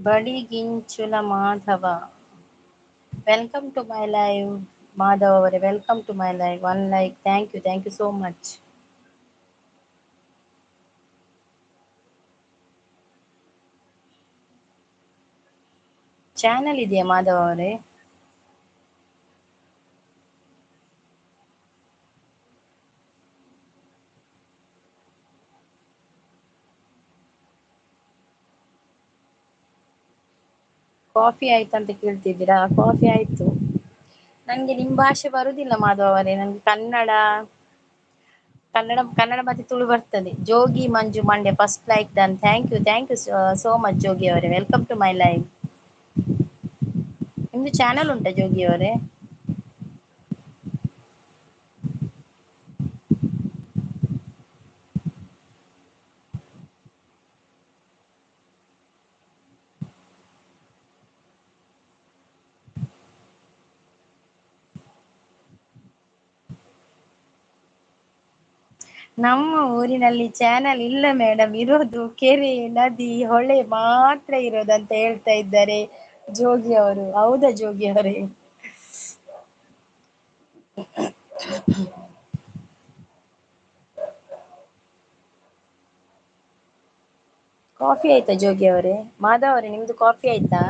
Badiginchula Madhava, welcome to my live. Madhav ಅವರೇ, welcome to my live. One like, thank you, thank you so much. Channel ಇದೆಯಾ ಮಾಧವ್ ಅವರೇ? Coffee ಆಯ್ತಾ ಅಂತ ಕೇಳ್ತಿದ್ದೀರಾ? Coffee ಆಯ್ತು. ನನ್ಗೆ ನಿಮ್ ಭಾಷೆ ಬರುದಿಲ್ಲ ಮಾಧವ್ ಅವರೇ, ನನ್ಗೆ ಕನ್ನಡ ಕನ್ನಡ ಕನ್ನಡ ಮತ್ತೆ ತುಳು ಬರ್ತದೆ. Jogi Manju Mandya first like done, thank you, thank you so much Jogi ಅವರೇ, welcome to my live. ನಿಮ್ದು ಚಾನಲ್ ಉಂಟಾ ಜೋಗಿ ಅವರೇ? ನಮ್ಮ ಊರಿನಲ್ಲಿ ಚಾನಲ್ ಇಲ್ಲ ಮೇಡಮ್, ಇರೋದು ಕೆರೆ, ನದಿ, ಹೊಳೆ ಮಾತ್ರ ಇರೋದಂತ ಹೇಳ್ತಾ ಇದ್ದಾರೆ ಜೋಗಿ ಅವರು. ಹೌದಾ ಜೋಗಿ ಅವರೇ? ಕಾಫಿ ಆಯ್ತಾ ಜೋಗಿ ಅವರೇ? ಮಾಧವ್ ಅವರೇ, ನಿಮ್ದು ಕಾಫಿ ಆಯ್ತಾ?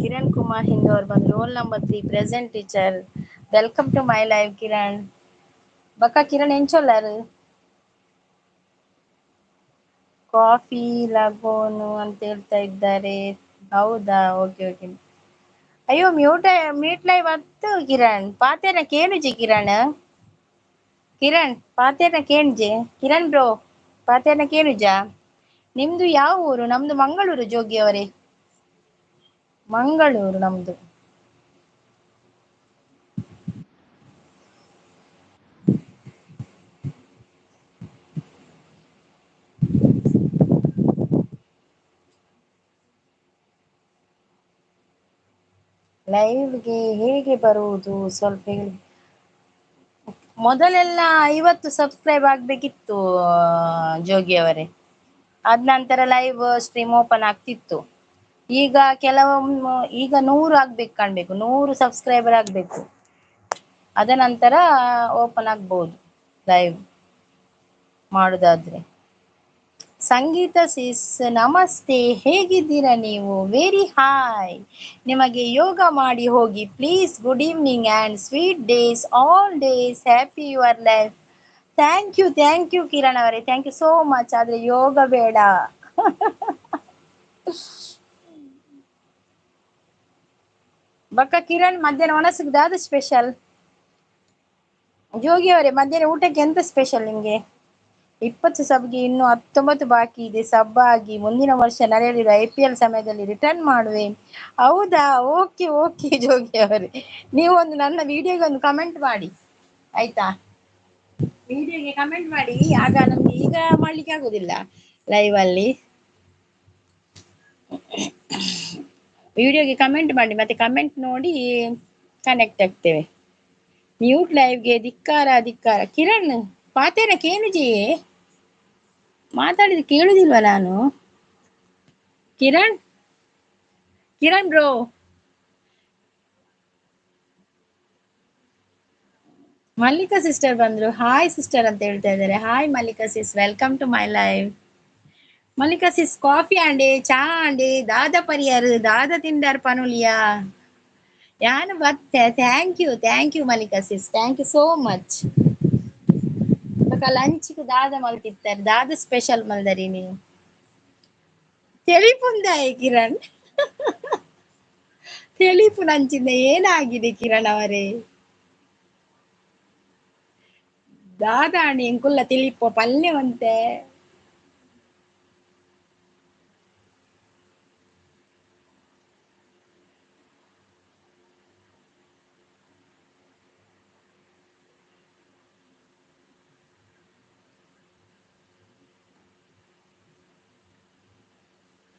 ಕಿರಣ್ ಕುಮಾರ್ ಹಿಂದೋರ್ ಬಂದ್ರು. Roll number 3 present teacher, welcome to my live Kiran. ಬಕ್ಕ ಕಿರಣ್ ಎಂಚೊಲ್ಲಾರು? ಕಾಫಿ ಲಗೋನು ಅಂತ ಹೇಳ್ತಾ ಇದ್ದಾರೆ. ಹೌದಾ? Okay okay. ಅಯ್ಯೋ ಮ್ಯೂಟ್ ಮ್ಯೂಟ್ ಲೈವ್ ಅತ್ತು ಕಿರಣ್. ಪಾತೇನ ಕೇಳುಜಿ ಕಿರಣ್? ಕಿರಣ್ ಪಾತೇನ ಕೇಣ್ಜೆ? ಕಿರಣ್ ಬ್ರೋ ಪಾತೇನ ಕೇಳುಜಾ? ನಿಮ್ದು ಯಾವ ಊರು? ನಮ್ದು ಮಂಗಳೂರು ಜೋಗಿ ಅವರೇ, ಮಂಗಳೂರು ನಮ್ದು. ಲೈವ್ಗೆ ಹೇಗೆ ಬರುವುದು ಸ್ವಲ್ಪ ಹೇಳಿ. ಮೊದಲೆಲ್ಲ 50 ಸಬ್ಸ್ಕ್ರೈಬ್ ಆಗ್ಬೇಕಿತ್ತು ಜೋಗಿ ಅವರೇ, ಅದ್ ನಂತರ ಲೈವ್ ಸ್ಟ್ರೀಮ್ ಓಪನ್ ಆಗ್ತಿತ್ತು. ಈಗ ಕೆಲವೊಮ್ಮೆ ಈಗ 100 ಆಗ್ಬೇಕು ಕಾಣ್ಬೇಕು, 100 ಸಬ್ಸ್ಕ್ರೈಬರ್ ಆಗ್ಬೇಕು, ಅದ ನಂತರ ಓಪನ್ ಆಗ್ಬೋದು ಲೈವ್ ಮಾಡುದಾದ್ರೆ. ಸಂಗೀತ ಸಿಸ್ ನಮಸ್ತೆ, ಹೇಗಿದ್ದೀರಾ ನೀವು? Very hi. ನಿಮಗೆ ಯೋಗ ಮಾಡಿ ಹೋಗಿ please. Good evening and sweet days, all days happy your life. Thank you, thank you Kiran ಅವರೇ, thank you so much. ಆದ್ರೆ ಯೋಗ ಬೇಡ. ಬಕ್ಕ ಕಿರಣ್, ಮಧ್ಯಾಹ್ನ ಒಣಸಿಗೆ ದಾದ ಸ್ಪೆಷಲ್? ಜೋಗಿ ಅವರೇ, ಮಧ್ಯಾಹ್ನ ಊಟಕ್ಕೆ ಎಂತ ಸ್ಪೆಷಲ್ ನಿಮ್ಗೆ? 20 ಸಬ್ಗೆ ಇನ್ನು 19 ಬಾಕಿ ಇದೆ, ಸಬ್ ಆಗಿ ಮುಂದಿನ ವರ್ಷ ನಡೆಯಲಿರುವ IPL ಸಮಯದಲ್ಲಿ ರಿಟರ್ನ್ ಮಾಡುವೆ. ಹೌದಾ? ಓಕೆ ಓಕೆ ಜೋಗಿ ಅವರೇ, ನೀವು ಒಂದು ನನ್ನ ವಿಡಿಯೋಗೆ ಒಂದು ಕಮೆಂಟ್ ಮಾಡಿ ಆಯ್ತಾ? ವಿಡಿಯೋಗೆ ಕಮೆಂಟ್ ಮಾಡಿ, ಆಗ ನಮ್ಗೆ ಈಗ ಮಾಡ್ಲಿಕ್ಕೆ ಆಗುದಿಲ್ಲ ಲೈವ್ ಅಲ್ಲಿ. ವಿಡಿಯೋಗೆ ಕಮೆಂಟ್ ಮಾಡಿ, ಮತ್ತೆ ಕಮೆಂಟ್ ನೋಡಿ ಕನೆಕ್ಟ್ ಆಗ್ತೇವೆ. ಮ್ಯೂಟ್ ಲೈವ್ಗೆ ಧಿಕ್ಕಾರ ಧಿಕ್ಕಾರ. ಕಿರಣ್ ಪಾತೇನ ಕೇನುಜಿ ಮಾತಾಡಿದ ಕೇಳುದಿಲ್ವಾ ನಾನು? ಕಿರಣ್, ಕಿರಣ್ ಬ್ರೋ, ಮಲ್ಲಿಕಾ ಸಿಸ್ಟರ್ ಬಂದ್ರು. ಹಾಯ್ ಸಿಸ್ಟರ್ ಅಂತ ಹೇಳ್ತಾ ಇದ್ದಾರೆ. Hi Mallika sis, welcome to my live. Mallika sis, coffee ಆಂಡೆ, ಚಾ ಆಂಡೆ, ದಾದ ಪರಿಯಾರು, ದಾದ ತಿಂದಾರ್ ಪನುಲಿಯಾ ಯಾನು ಬತ್ತೆ. Thank you, thank you Mallika sis, thank you so much. ಲಂಚ್ಗೆ ದಾದ ಮಲ್ತಿತ್ತಾರೆ, ದಾದ ಸ್ಪೆಷಲ್ ಮಲ್ದರಿ ನೀವು. ತೆಳಿಪುಂದಾಯ ಕಿರಣ್, ತೆಳಿಪು ನಂಚಿಂದ ಏನಾಗಿದೆ ಕಿರಣ್ ಅವರೇ? ದಾದಾಣಿ ಎಂಕುಲ್ಲ ತಿಳಿಪೋ ಪಲ್ಯವಂತೆ.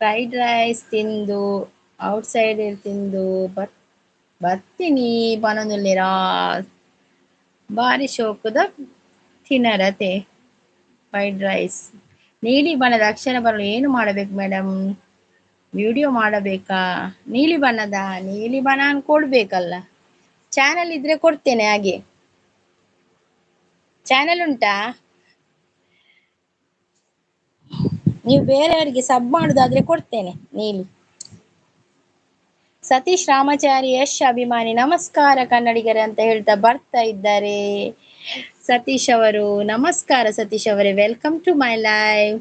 ಫ್ರೈಡ್ ರೈಸ್ ತಿಂದು ಔಟ್ಸೈಡ್ ತಿಂದು ಬರ್ತೀನಿ ಪನೊಂದುಲ್ಲೆರಾ. ಬಾರಿ ಶೋಕುದ ತಿನರತೆ ಫ್ರೈಡ್ ರೈಸ್. ನೀಲಿ ಬಣ್ಣದ ಅಕ್ಷರ ಬರಲು ಏನು ಮಾಡಬೇಕು ಮೇಡಮ್? ವಿಡಿಯೋ ಮಾಡಬೇಕಾ? ನೀಲಿ ಬಣ್ಣದ, ನೀಲಿ ಬಣ್ಣ ಕೊಡ್ಬೇಕಲ್ಲ. ಚಾನಲ್ ಇದ್ರೆ ಕೊಡ್ತೇನೆ. ಹಾಗೆ ಚಾನಲ್ ಉಂಟಾ? ನೀವು ಬೇರೆಯವರಿಗೆ ಸಬ್ ಮಾಡುದಾದ್ರೆ ಕೊಡ್ತೇನೆ ನೀಲಿ. ಸತೀಶ್ ರಾಮಾಚಾರಿ ಯಶ್ ಅಭಿಮಾನಿ ನಮಸ್ಕಾರ ಕನ್ನಡಿಗರೇ ಅಂತ ಹೇಳ್ತಾ ಬರ್ತಾ ಇದ್ದಾರೆ ಸತೀಶ್ ಅವರು. ನಮಸ್ಕಾರ ಸತೀಶ್ ಅವರೇ, welcome to my live.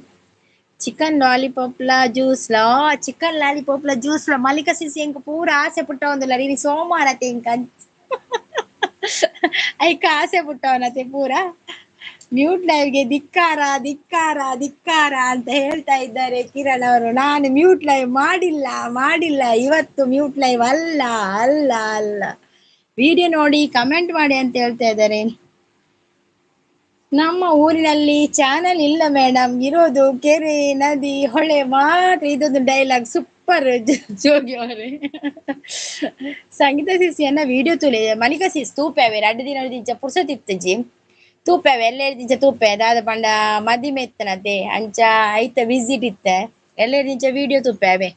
Chicken ಲಾಲಿಪಾಪ್ಲ juice law, chicken ಲಾಲಿಪಾಪ್ಲ juice law Mallika CC ಎಂಕ್ ಪೂರ ಆಸೆ ಪುಟ್ಟವಂದುಲ್ಲ ಇನಿ ಸೋಮವಾರ ಎಂಕ್ ಐಕ ಆಸೆ ಪುಟ್ಟವನತೆ ಪೂರ. ಮ್ಯೂಟ್ ಲೈವ್ಗೆ ಧಿಕ್ಕಾರ ಧಿಕ್ಕಾರ ಧಿಕ್ಕಾರ ಅಂತ ಹೇಳ್ತಾ ಇದ್ದಾರೆ ಕಿರಣ್ ಅವರು. ನಾನು ಮ್ಯೂಟ್ ಲೈವ್ ಮಾಡಿಲ್ಲ ಮಾಡಿಲ್ಲ, ಇವತ್ತು ಮ್ಯೂಟ್ ಲೈವ್ ಅಲ್ಲ ಅಲ್ಲ ಅಲ್ಲ. ವಿಡಿಯೋ ನೋಡಿ ಕಮೆಂಟ್ ಮಾಡಿ ಅಂತ ಹೇಳ್ತಾ ಇದ್ದಾರೆ. ನಮ್ಮ ಊರಿನಲ್ಲಿ ಚಾನಲ್ ಇಲ್ಲ ಮೇಡಮ್, ಇರೋದು ಕೆರೆ ನದಿ ಹೊಳೆ ಮಾತ್ರ. ಇದೊಂದು ಡೈಲಾಗ್ ಸೂಪರ್ ಜೋಗಿ ಅವರೇ. ಸಂಗೀತ ಸಿಸಿಯನ್ನ ವಿಡಿಯೋ ತುಲೆ ಮಲಿಕ ಸಿಸ್ ತೂಪೇವೆ ರಡ್ಡು ದಿನ ದಿಂಚ ಪುರ್ಸೊತ್ತಿತ್ತಜಿ ತೂಪೇವೆ ಎಲ್ಲೆರಡು ದಿಂಚ ತೂಪೆ ದಾದ ಪಂಡ ಮದಿಮೆ ಇತ್ತನತೆ ಅಂಚ ಐತ ವಿಸಿಟ್ ಇತ್ತ ಎಲ್ಲೆರಡು ದಿಂಚ ವಿಡಿಯೋ ತೂಪೇವೆ.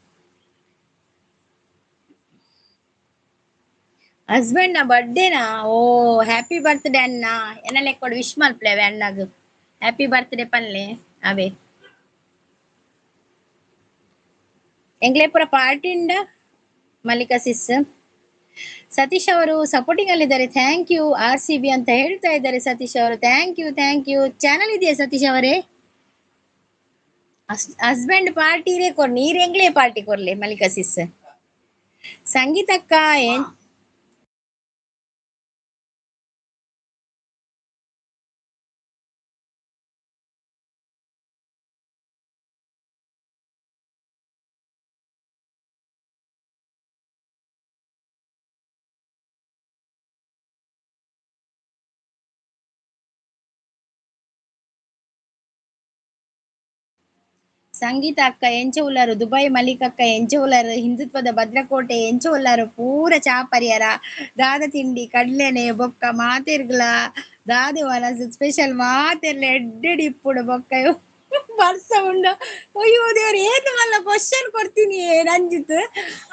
ಹಸ್ಬೆಂಡ್ ನ ಬರ್ಡೇನಾ? ಓ ಹ್ಯಾಪಿ ಬರ್ತ್ಡೇ ಅಣ್ಣ. ಎನ್ನ ಲೆಕ್ಕೊಡು ವಿಶ್ ಮಲ್ಪಲೇವೆ ಅಣ್ಣಗ್ ಹ್ಯಾಪಿ ಬರ್ತ್ಡೇ ಪನ್ಲೆ ಅವೇ. ಎಂಗ್ಲೇ ಪೂರ ಪಾರ್ಟಿ ಉಂಡ ಮಲ್ಲಿಕಾ ಸಿಸ್. ಸತೀಶ್ ಅವರು ಸಪೋರ್ಟಿಂಗ್ ಅಲ್ಲಿದ್ದಾರೆ, thank you. R C B ಅಂತ ಹೇಳ್ತಾ ಇದ್ದಾರೆ ಸತೀಶ್ ಅವರು, thank you thank you. Channel ಇದೆಯಾ ಸತೀಶ್ ಅವರೇ? ಹಸ್ಬೆಂಡ್ ಪಾರ್ಟಿ ರೇ ಕೊರ್ ನೀರ್ ಎಂಗ್ಲೇ ಪಾರ್ಟಿ ಕೊರ್ಲೆ ಮಲ್ಲಿಕಾ ಸಿಸ್. ಸಂಗೀತಕ್ಕ ಏನ್ ಸಂಗೀತ ಅಕ್ಕ ಎಂಚ ಉಲ್ಲಾರು, ದುಬೈ ಮಲ್ಲಿಕ್ ಅಕ್ಕ ಎಂಚ ಉಲ್ಲಾರು, ಹಿಂದುತ್ವದ ಭದ್ರಕೋಟೆ ಎಂಚ ಉಲ್ಲಾರು, ಪೂರ ಚಾಪರಿಯರ ದಾದ ತಿಂಡಿ ಕಡ್ಲೆನೆ ಬೊಕ್ಕ ಮಾತೆರ್ಗ್ಲ ದಾದೆ ವನಸ್ ಸ್ಪೆಷಲ್ ಮಾತೆರ್ಲ ಎಡ್ಡೆಡಿ ಇಪ್ಪುಡು ಬೊಕ್ಕ ಬರ್ಸ ಉಂಡು. ಅಯ್ಯೋ ದೇವ್ರ ಏತು ಮಲ್ಲ ಕ್ವಶನ್ ಕೊಡ್ತೀನಿ ರಂಜಿತ್.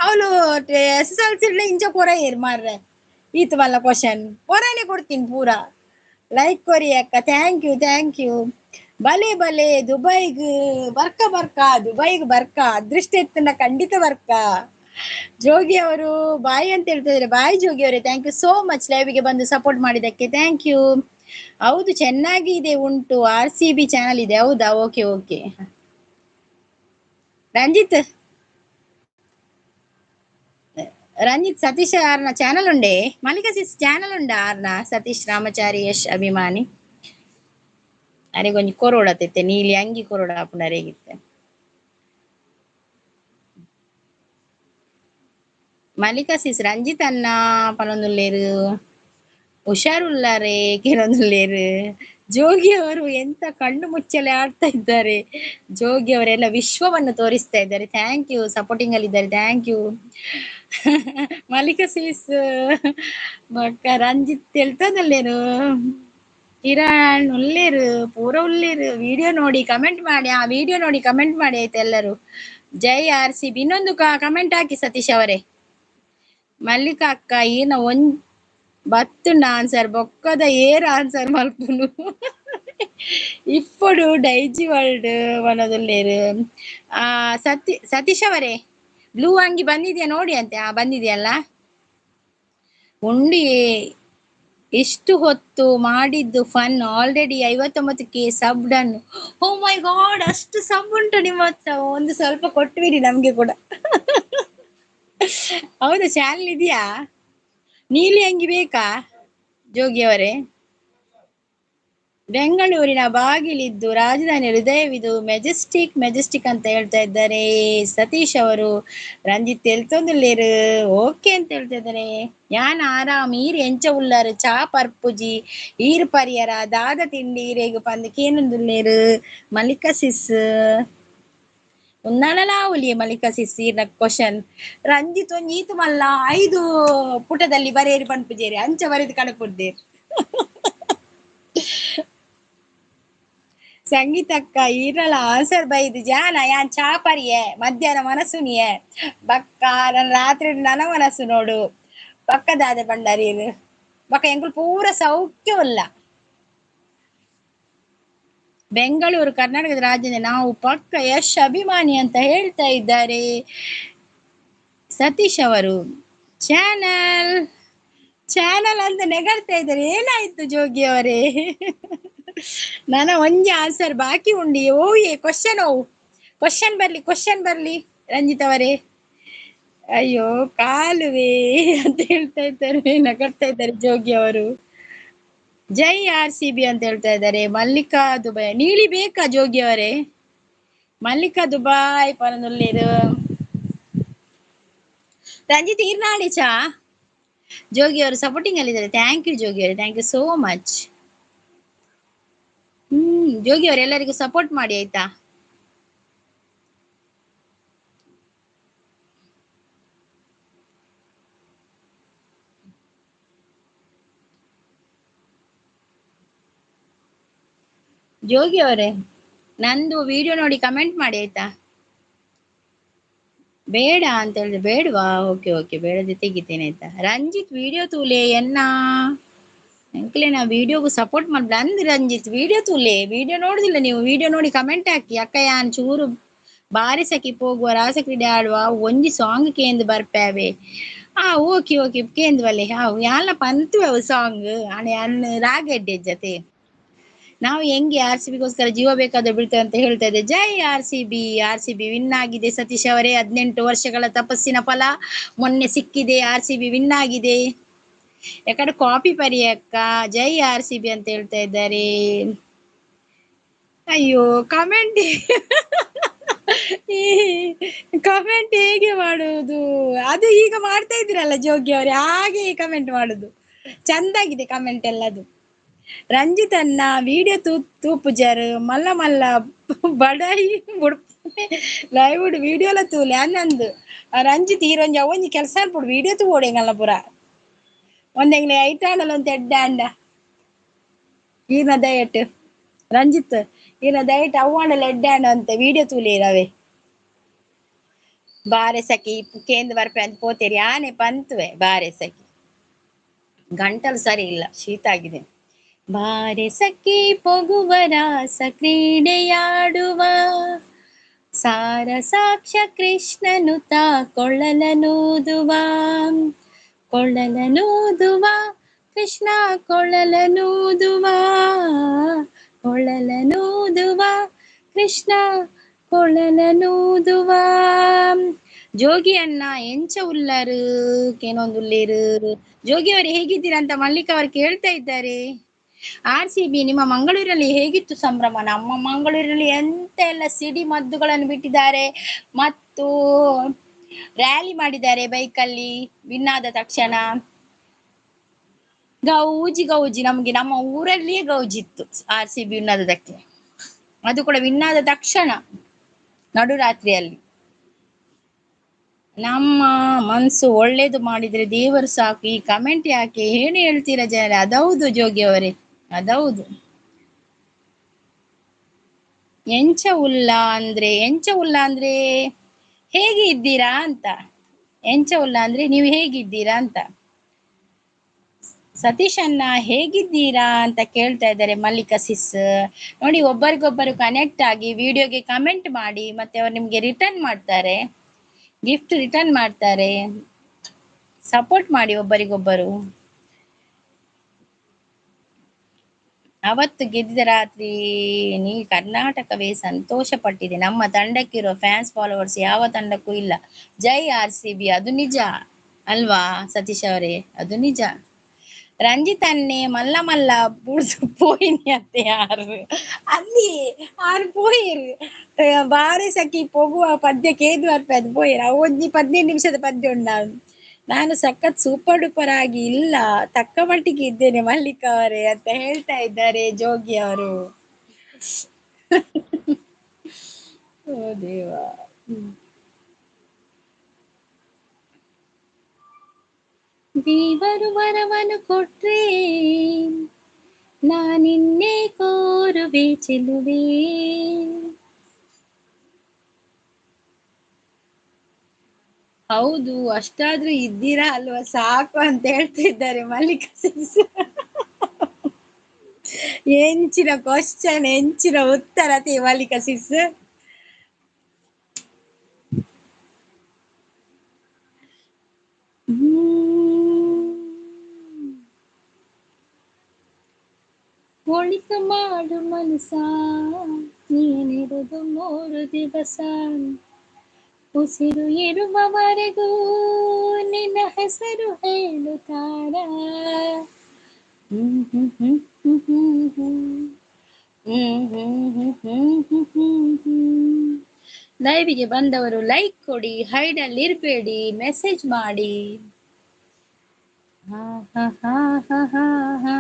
ಅವಳು ಎಸ್ ಎಸ್ ಎಲ್ ಸಿ ಇಂಚ ಕೊರ ಏರ್ ಮಾರ್ರೆ ಈತ ಮಲ್ಲ ಕ್ವಶನ್ ಕೊರನೆ ಕೊಡ್ತೀನಿ ಪೂರ. ಲೈಕ್ ಕೊರಿ ಅಕ್ಕ, thank you thank you. ಬಲೆ ಬಲೆ ದುಬೈಗ್ ಬರ್ಕ ಬರ್ಕ ದುಬೈಗ್ ಬರ್ಕ ಅದೃಷ್ಟ ಎತ್ತನ ಖಂಡಿತ ಬರ್ಕ. ಜೋಗಿ ಅವರು ಬಾಯ್ ಅಂತ ಹೇಳ್ತಾ ಇದ್ದಾರೆ, ಬಾಯ್ ಜೋಗಿ ಅವರೇ, thank you so much ಲೈವ್ಗೆ ಬಂದು ಸಪೋರ್ಟ್ ಮಾಡಿದ್ದಕ್ಕೆ thank you. ಹೌದು ಚೆನ್ನಾಗಿ ಇದೆ ಉಂಟು, ಆರ್ ಸಿ ಬಿ ಚಾನಲ್ ಇದೆ ಹೌದಾ? ಓಕೆ ಓಕೆ ರಂಜಿತ್ ರಂಜಿತ್ ಸತೀಶ್ ಆರ್ನ ಚಾನಲ್ ಉಂಡೆ, ಮಲ್ಲಿಕಾ ಸಿಸ್ ಚಾನಲ್ ಉಂಡ ಆರ್ನ ಸತೀಶ್ ರಾಮಚಾರಿ ಯಶ್ ಅಭಿಮಾನಿ. ಅರೆ ಕೊಂಚ ಕೊರೋಡತ್ತೆ ನೀಲಿ ಅಂಗಿ ಕೊರೋಡ ಆಪುಂಡು ಮಲ್ಲಿಕಾ ಸಿಸ್ ರಂಜಿತ್ ಅಣ್ಣ ಪನೊಂದುಲ್ಲೇರು ಹುಷಾರುಲ್ಲಾರೆ ಕೇಳೊಂದುಲ್ಲೇರು. ಜೋಗಿ ಅವರು ಎಂತ ಕಣ್ಣು ಮುಚ್ಚಲೆ ಆಡ್ತಾ ಇದ್ದಾರೆ, ಜೋಗಿ ಅವರೆಲ್ಲ ವಿಶ್ವವನ್ನು ತೋರಿಸ್ತಾ ಇದ್ದಾರೆ. Thank you, supporting ಅಲ್ಲಿ ಇದ್ದಾರೆ, thank you Mallika sis. ಬೊಕ್ಕ ರಂಜಿತ್ ಹೇಳ್ತದಲ್ಲೇರು, ಕಿರಣ್ ಉಲ್ಲೇರು ಪೂರ ಉಲ್ಲೇರು. ವಿಡಿಯೋ ನೋಡಿ ಕಮೆಂಟ್ ಮಾಡಿ, ಆ ವಿಡಿಯೋ ನೋಡಿ ಕಮೆಂಟ್ ಮಾಡಿ ಆಯ್ತು ಎಲ್ಲರೂ. ಜೈ ಆರ್ ಸಿ ಬಿ. ಇನ್ನೊಂದು ಕಮೆಂಟ್ ಹಾಕಿ ಸತೀಶ್ ಅವರೇ. ಮಲ್ಲಿಕಾ ಅಕ್ಕ ಏನ ಒಂದ್ ಬತ್ತುಂಡ ಆನ್ಸರ್ ಬೊಕ್ಕದ ಏರ್ ಆನ್ಸರ್ ಮಲ್ಪುನು ಇಪ್ಪಡು ಡೈಜಿ ವರ್ಲ್ಡ್ ವನದಲ್ಲೇರು. ಆ ಸತೀಶ್ ಅವರೇ ಬ್ಲೂ ಅಂಗಿ ಬಂದಿದ್ಯಾ ನೋಡಿ ಅಂತೆ. ಆ ಬಂದಿದೆಯಲ್ಲ ಉಂಡಿ. ಇಷ್ಟು ಹೊತ್ತು ಮಾಡಿದ್ದು fun already 59K sub done. Oh my god, ಅಷ್ಟು ಸಬ್ ಉಂಟು ನಿಮ್ಮ ಹತ್ರ, ಒಂದು ಸ್ವಲ್ಪ ಕೊಟ್ಬಿಡಿ ನಮ್ಗೆ ಕೂಡ. ಹೌದಾ ಚಾನಲ್ ಇದೆಯಾ? ನೀಲಿ ಅಂಗಿ ಬೇಕಾ ಜೋಗಿ ಅವರೇ? ಬೆಂಗಳೂರಿನ ಬಾಗಿಲಿದ್ದು ರಾಜಧಾನಿ ಹೃದಯವಿದು ಮೆಜೆಸ್ಟಿಕ್ ಮೆಜೆಸ್ಟಿಕ್ ಅಂತ ಹೇಳ್ತಾ ಇದ್ದಾರೆ ಸತೀಶ್ ಅವರು. ರಂಜಿತ್ ಎಲ್ತೊಂದುಲ್ಲೇರು ಓಕೆ ಅಂತ ಹೇಳ್ತಾ ಇದ್ದಾರೆ. ಯಾನ್ ಆರಾಮ್ ಈರ್ ಎಂಚ ಉಲ್ಲಾರು ಚಾ ಪರ್ಪುಜಿ ಈರ್ ಪರಿಯರ ದಾದ ತಿಂಡಿ ಈರೇಗು ಪಂದ್ ಕೇನೊಂದುಲ್ಲೇರು ಮಲ್ಲಿಕಾ ಸಿಸ್. ಉನ್ನಾಳಲಾವುಲಿಯೇ ಮಲ್ಲಿಕಾ ಸಿಸ್ ಕ್ವಶನ್. ರಂಜಿತ್ ಒಂಜಿ ಈತು ಮಲ್ಲ 5 ಪುಟದಲ್ಲಿ ಬರೇರಿ ಪನ್ಪುಜೇರಿ ಅಂಚ ಬರೆದು ಕಡಪುಡ್ದೆ. ಸಂಗೀತಕ್ಕ ಈರಲ ಆನ್ಸರ್ ಬೈದು ಜಾನ ಯಾನ್ ಚಾಪರಿಯೆ ಮಧ್ಯಾಹ್ನ ಮನಸ್ಸುನಿಯೆ ಬಕ್ಕ ನನ್ನ ರಾತ್ರಿ ನನ್ನ ಮನಸ್ಸು ನೋಡು ಪಕ್ಕದಾದೆ ಬಂಡಾರೀರು ಬಕ್ಕ ಎಂಕುಲು ಪೂರ ಸೌಖ್ಯವಲ್ಲ. ಬೆಂಗಳೂರು ಕರ್ನಾಟಕದ ರಾಜ್ಯದ ನಾವು ಪಕ್ಕ ಯಶ್ ಅಭಿಮಾನಿ ಅಂತ ಹೇಳ್ತಾ ಇದ್ದಾರೆ ಸತೀಶ್ ಅವರು. ಚಾನಲ್ ಚಾನಲ್ ಅಂತ ನೆಗಡ್ತಾ ಇದ್ದಾರೆ. ಏನಾಯ್ತು ಜೋಗಿ ಅವರೇ? ನನ್ನ ಒಂಜಿ ಆನ್ಸರ್ ಬಾಕಿ ಉಂಡಿ. ಓ ಏ ಕ್ವಶನ್, ಓ ಕ್ವಶನ್ ಬರ್ಲಿ, ಕ್ವಶನ್ ಬರ್ಲಿ ರಂಜಿತ್ ಅವರೇ. ಅಯ್ಯೋ ಕಾಲುವೆ ಅಂತ ಹೇಳ್ತಾ ಇದ್ದಾರೆ, ನಗಡ್ತಾ ಇದ್ದಾರೆ ಜೋಗಿ ಅವರು. ಜೈ ಆರ್ ಸಿ ಬಿ ಅಂತ ಹೇಳ್ತಾ ಇದ್ದಾರೆ ಮಲ್ಲಿಕಾ ದುಬೈ. ನೀಲಿ ಬೇಕಾ ಜೋಗಿ ಅವರೇ? ಮಲ್ಲಿಕಾ ದುಬೈ ಪನನುಳ್ಳೇರು. ರಂಜಿತ್ ಈರ್ನಾಳಿ ಚಾ ಜೋಗಿ ಅವರು ಸಪೋರ್ಟಿಂಗ್ ಅಲ್ಲಿ ಇದ್ದಾರೆ. Thank you ಜೋಗಿ ಅವರೇ, thank you so much. Jogi ಅವರು ಎಲ್ಲರಿಗೂ ಸಪೋರ್ಟ್ ಮಾಡಿ ಆಯ್ತಾ. ಜೋಗಿ ಅವರೇ ನಂದು ವಿಡಿಯೋ ನೋಡಿ ಕಮೆಂಟ್ ಮಾಡಿ ಆಯ್ತಾ. ಬೇಡ ಅಂತ ಹೇಳಿದ್ರೆ ಬೇಡವಾ? ಓಕೆ ಓಕೆ, ಬೇಡದೆ ತೆಗಿತೇನೆ ಆಯ್ತಾ. ರಂಜಿತ್ ವಿಡಿಯೋ ತೂಲೆ ಎನ್ನ ಅಂಕಲೆ ನಾ ವಿಡಿಯೋಗೂ ಸಪೋರ್ಟ್ ಮಾಡ್ಬಿಡ ಅಂದ್ ರಂಜಿತ್ ವಿಡಿಯೋ ತೂಲೆ, ವಿಡಿಯೋ ನೋಡುದಿಲ್ಲ ನೀವು, ವಿಡಿಯೋ ನೋಡಿ ಕಮೆಂಟ್ ಹಾಕಿ. ಅಕ್ಕ ಯಾನ್ ಚೂರು ಬಾರಿ ಸಖಿ ಪೋಗುವ ರಾಸ ಕ್ರೀಡೆ ಆಡುವ ಒಂಜಿ ಸಾಂಗ್ ಕೇಂದ್ ಬರ್ಪ್ಯಾವೆ. ಆ ಓಕೆ ಓಕೆ ಕೇಂದ್ವಲೆ ಹಾವು ಯಾಲ ಪಂತುವೆ ಅವು ಸಾಂಗ್ ಅಣೆ ಅನ್ನ ರಾಗ ಎಡ್ಡೆ ಜತೆ. ನಾವು ಹೆಂಗೆ ಆರ್ ಸಿ ಬಿಗೋಸ್ಕರ ಜೀವ ಬೇಕಾದ್ರೆ ಬಿಡ್ತೇವೆ ಅಂತ ಹೇಳ್ತಾ ಇದ್ದೆ. ಜೈ R C B. R C B win ಆಗಿದೆ ಸತೀಶ್ ಅವರೇ. 18 ವರ್ಷಗಳ ತಪಸ್ಸಿನ ಫಲ ಮೊನ್ನೆ ಸಿಕ್ಕಿದೆ. ಆರ್ ಸಿ ಬಿ ವಿನ್ ಆಗಿದೆ. ಯಾಕಂದ್ರೆ ಕಾಪಿ ಪರಿಯಕ್ಕ ಜೈ ಆರ್ ಸಿ ಬಿ ಅಂತ ಹೇಳ್ತಾ ಇದ್ದಾರೆ. ಅಯ್ಯೋ ಕಮೆಂಟ್ ಕಮೆಂಟ್ ಹೇಗೆ ಮಾಡುವುದು? ಅದು ಈಗ ಮಾಡ್ತಾ ಇದ್ದೀರಲ್ಲ ಜೋಗಿ ಅವರೇ, ಹಾಗೆ ಕಮೆಂಟ್ ಮಾಡುದು. ಚಂದಾಗಿದೆ ಕಮೆಂಟ್ ಎಲ್ಲದು. ರಂಜಿತ್ ಅನ್ನ ವಿಡಿಯೋ ತೂಪುಜಾರು ಮಲ್ಲ ಮಲ್ಲ ಬಡಾಯಿ ಲೈವ್ ವಿಡಿಯೋಲ ತೂಲೆ ಅನ್ನಂದು ರಂಜಿತ್ ಈರೊಂಜಿ ಅವೊಂಜಿ ಕೆಲಸ ಅನ್ಪುಡು ವಿಡಿಯೋ ತೂವೋಡೆಂಗಲ್ಲ ಪುರ ಒಂದೆಂಗ್ಲೆ ಐಟಾಂಡಲ ಒಂದ್ ಎಡ್ಡ ಅಂಡ ಈನ ದಯಟ್ ರಂಜಿತ್ ಈನ ದಯಟ್ ಅವ್ವಾಂಡಲ ಎಡ್ಡ ಅಂಡ ಅಂತ ವಿಡಿಯೋ ತೂಲೇರವೆ ಬಾರೆ ಸಖಿ ಕೇಂದ್ರ ಬರ್ಪೆ ಅಂತ ಪೋತೇರಿ ಆನೆ ಪಂತುವೆ ಬಾರೆ ಸಖಿ. ಗಂಟಲು ಸರಿ ಇಲ್ಲ, ಶೀತ ಆಗಿದೆ. ಬಾರೆ ಸಖಿ ಪೊಗುವ ರಾಸ ಕ್ರೀಡೆಯಾಡುವ ಸಾರ ಸಾಕ್ಷ ಕೃಷ್ಣನು ತಾ ಕೊಳ್ಳಲನೂದುವ ಕೊಳ್ಳಲನೂದುವ ಕೃಷ್ಣ ಕೊಳ್ಳಲನೂದುವ ಕೊಳ್ಳಲನೂದುವ ಕೃಷ್ಣ ಕೊಳ್ಳಲನೂದುವ. ಜೋಗಿ ಅಣ್ಣ ಎಂಚ ಉಲ್ಲಾರು ಕೇನೊಂದುಲ್ಲೇರು. ಜೋಗಿ ಅವರು ಹೇಗಿದ್ದೀರಾ ಅಂತ ಮಲ್ಲಿಕಾ ಅವರು ಕೇಳ್ತಾ ಇದ್ದಾರೆ. ಆರ್ ಸಿ ಬಿ ನಿಮ್ಮ ಮಂಗಳೂರಲ್ಲಿ ಹೇಗಿತ್ತು ಸಂಭ್ರಮ? ನಮ್ಮ ಮಂಗಳೂರಲ್ಲಿ ಎಂತ ಎಲ್ಲ ಸಿಡಿ ಮದ್ದುಗಳನ್ನು ಬಿಟ್ಟಿದ್ದಾರೆ ಮತ್ತು ರ್ಯಾಲಿ ಮಾಡಿದ್ದಾರೆ ಬೈಕಲ್ಲಿ ವಿನ್ ಆದ ತಕ್ಷಣ. ಗೌಜಿ ಗೌಜಿ ನಮ್ಗೆ ನಮ್ಮ ಊರಲ್ಲಿಯೇ ಗೌಜಿತ್ತು ಆರ್ ಸಿ ಬಿ ವಿನ್ ಆದದಕ್ಕೆ. ಅದು ಕೂಡ ವಿನ್ ಆದ ತಕ್ಷಣ ನಡುರಾತ್ರಿಯಲ್ಲಿ. ನಮ್ಮ ಮನ್ಸು ಒಳ್ಳೇದು ಮಾಡಿದ್ರೆ ದೇವರು ಸಾಕು. ಈ ಕಮೆಂಟ್ ಯಾಕೆ ಏನು ಹೇಳ್ತೀರಾ ಜನ? ಅದೌದು ಜೋಗಿ ಅವರೇ, ಅದೌದು. ಎಂಚ ಉಲ್ಲ ಅಂದ್ರೆ, ಎಂಚ ಉಲ್ಲ ಅಂದ್ರೆ ಹೇಗೆ ಇದ್ದೀರಾ ಅಂತ. ಎಂಚ ಉಲ್ಲ ಅಂದ್ರೆ ನೀವು ಹೇಗಿದ್ದೀರಾ ಅಂತ. ಸತೀಶ್ ಅಣ್ಣ ಹೇಗಿದ್ದೀರಾ ಅಂತ ಕೇಳ್ತಾ ಇದ್ದಾರೆ ಮಲ್ಲಿಕಾ ಸಿಸ್. ನೋಡಿ ಒಬ್ಬರಿಗೊಬ್ಬರು ಕನೆಕ್ಟ್ ಆಗಿ ವಿಡಿಯೋಗೆ ಕಮೆಂಟ್ ಮಾಡಿ, ಮತ್ತೆ ಅವ್ರು ನಿಮ್ಗೆ ರಿಟರ್ನ್ ಮಾಡ್ತಾರೆ, ಗಿಫ್ಟ್ ರಿಟರ್ನ್ ಮಾಡ್ತಾರೆ. ಸಪೋರ್ಟ್ ಮಾಡಿ ಒಬ್ಬರಿಗೊಬ್ಬರು. ಅವತ್ತು ಗೆದ್ದಿದ ರಾತ್ರಿ ನೀ ಕರ್ನಾಟಕವೇ ಸಂತೋಷ ಪಟ್ಟಿದೆ. ನಮ್ಮ ತಂಡಕ್ಕಿರೋ ಫ್ಯಾನ್ಸ್ ಫಾಲೋವರ್ಸ್ ಯಾವ ತಂಡಕ್ಕೂ ಇಲ್ಲ. ಜೈ ಆರ್ ಸಿ ಬಿ. ಅದು ನಿಜ ಅಲ್ವಾ ಸತೀಶ್ ಅವರೇ? ಅದು ನಿಜ. ರಂಜಿತ್ ಅನ್ನೆ ಮಲ್ಲ ಮಲ್ಲ ಬುಡ್ದು ಪೋಯಿನಿ ಅತ್ತೆ ಯಾರು ಅಲ್ಲಿ ಆರು ಪೋಯಿರು ಬಾರಿ ಸಖಿ ಪೊಗುವ ಪದ್ಯ ಕೇದು ಅರ್ಪೆ ಅದು ಪೋಯಿರು. ಅವು ಒಂಜಿ 15 ನಿಮಿಷದ ಪದ್ಯ ಉಂಡ. ನಾನು ಸಖತ್ ಸೂಪರ್ ಡೂಪರ್ ಆಗಿ ಇಲ್ಲ, ತಕ್ಕ ಮಟ್ಟಿಗೆ ಇದ್ದೇನೆ ಮಲ್ಲಿಕಾ ಅವರೇ ಅಂತ ಹೇಳ್ತಾ ಇದ್ದಾರೆ ಜೋಗಿ ಅವರು. ಓ ದೇವಾ. ದೇವರು ವರವನ್ನು ಕೊಟ್ರೆ ನಾನಿನ್ನೇ ಕೋರುವೆ ಚೆಲುವೆ. ಹೌದು, ಅಷ್ಟಾದ್ರೂ ಇದ್ದೀರಾ ಅಲ್ವಾ ಸಾಕು ಅಂತ ಹೇಳ್ತಿದ್ದಾರೆ ಮಲ್ಲಿಕಾ ಸಿಸ್. ಎಂಚಿನ ಕ್ವಶನ್, ಎಂಚಿನ ಉತ್ತರ ತಿ ಮಲ್ಲಿಕಾ ಸಿಸ್. ಒಳಿತು ಮಾಡು ಮನಸ, ನೀನಿರುವುದು 3 ದಿವಸ, ಉಸಿರು ಇರುವವರೆಗೂ ನಿನ್ನ ಹೆಸರು ಹೇಳುತ್ತಾರ. ಲೈವಿಗೆ ಬಂದವರು ಲೈಕ್ ಕೊಡಿ, ಹೈಡಲ್ಲಿ ಇರಬೇಡಿ, ಮೆಸೇಜ್ ಮಾಡಿ. ಹಾ ಹಾ ಹಾ ಹಾ ಹಾ ಹಾ.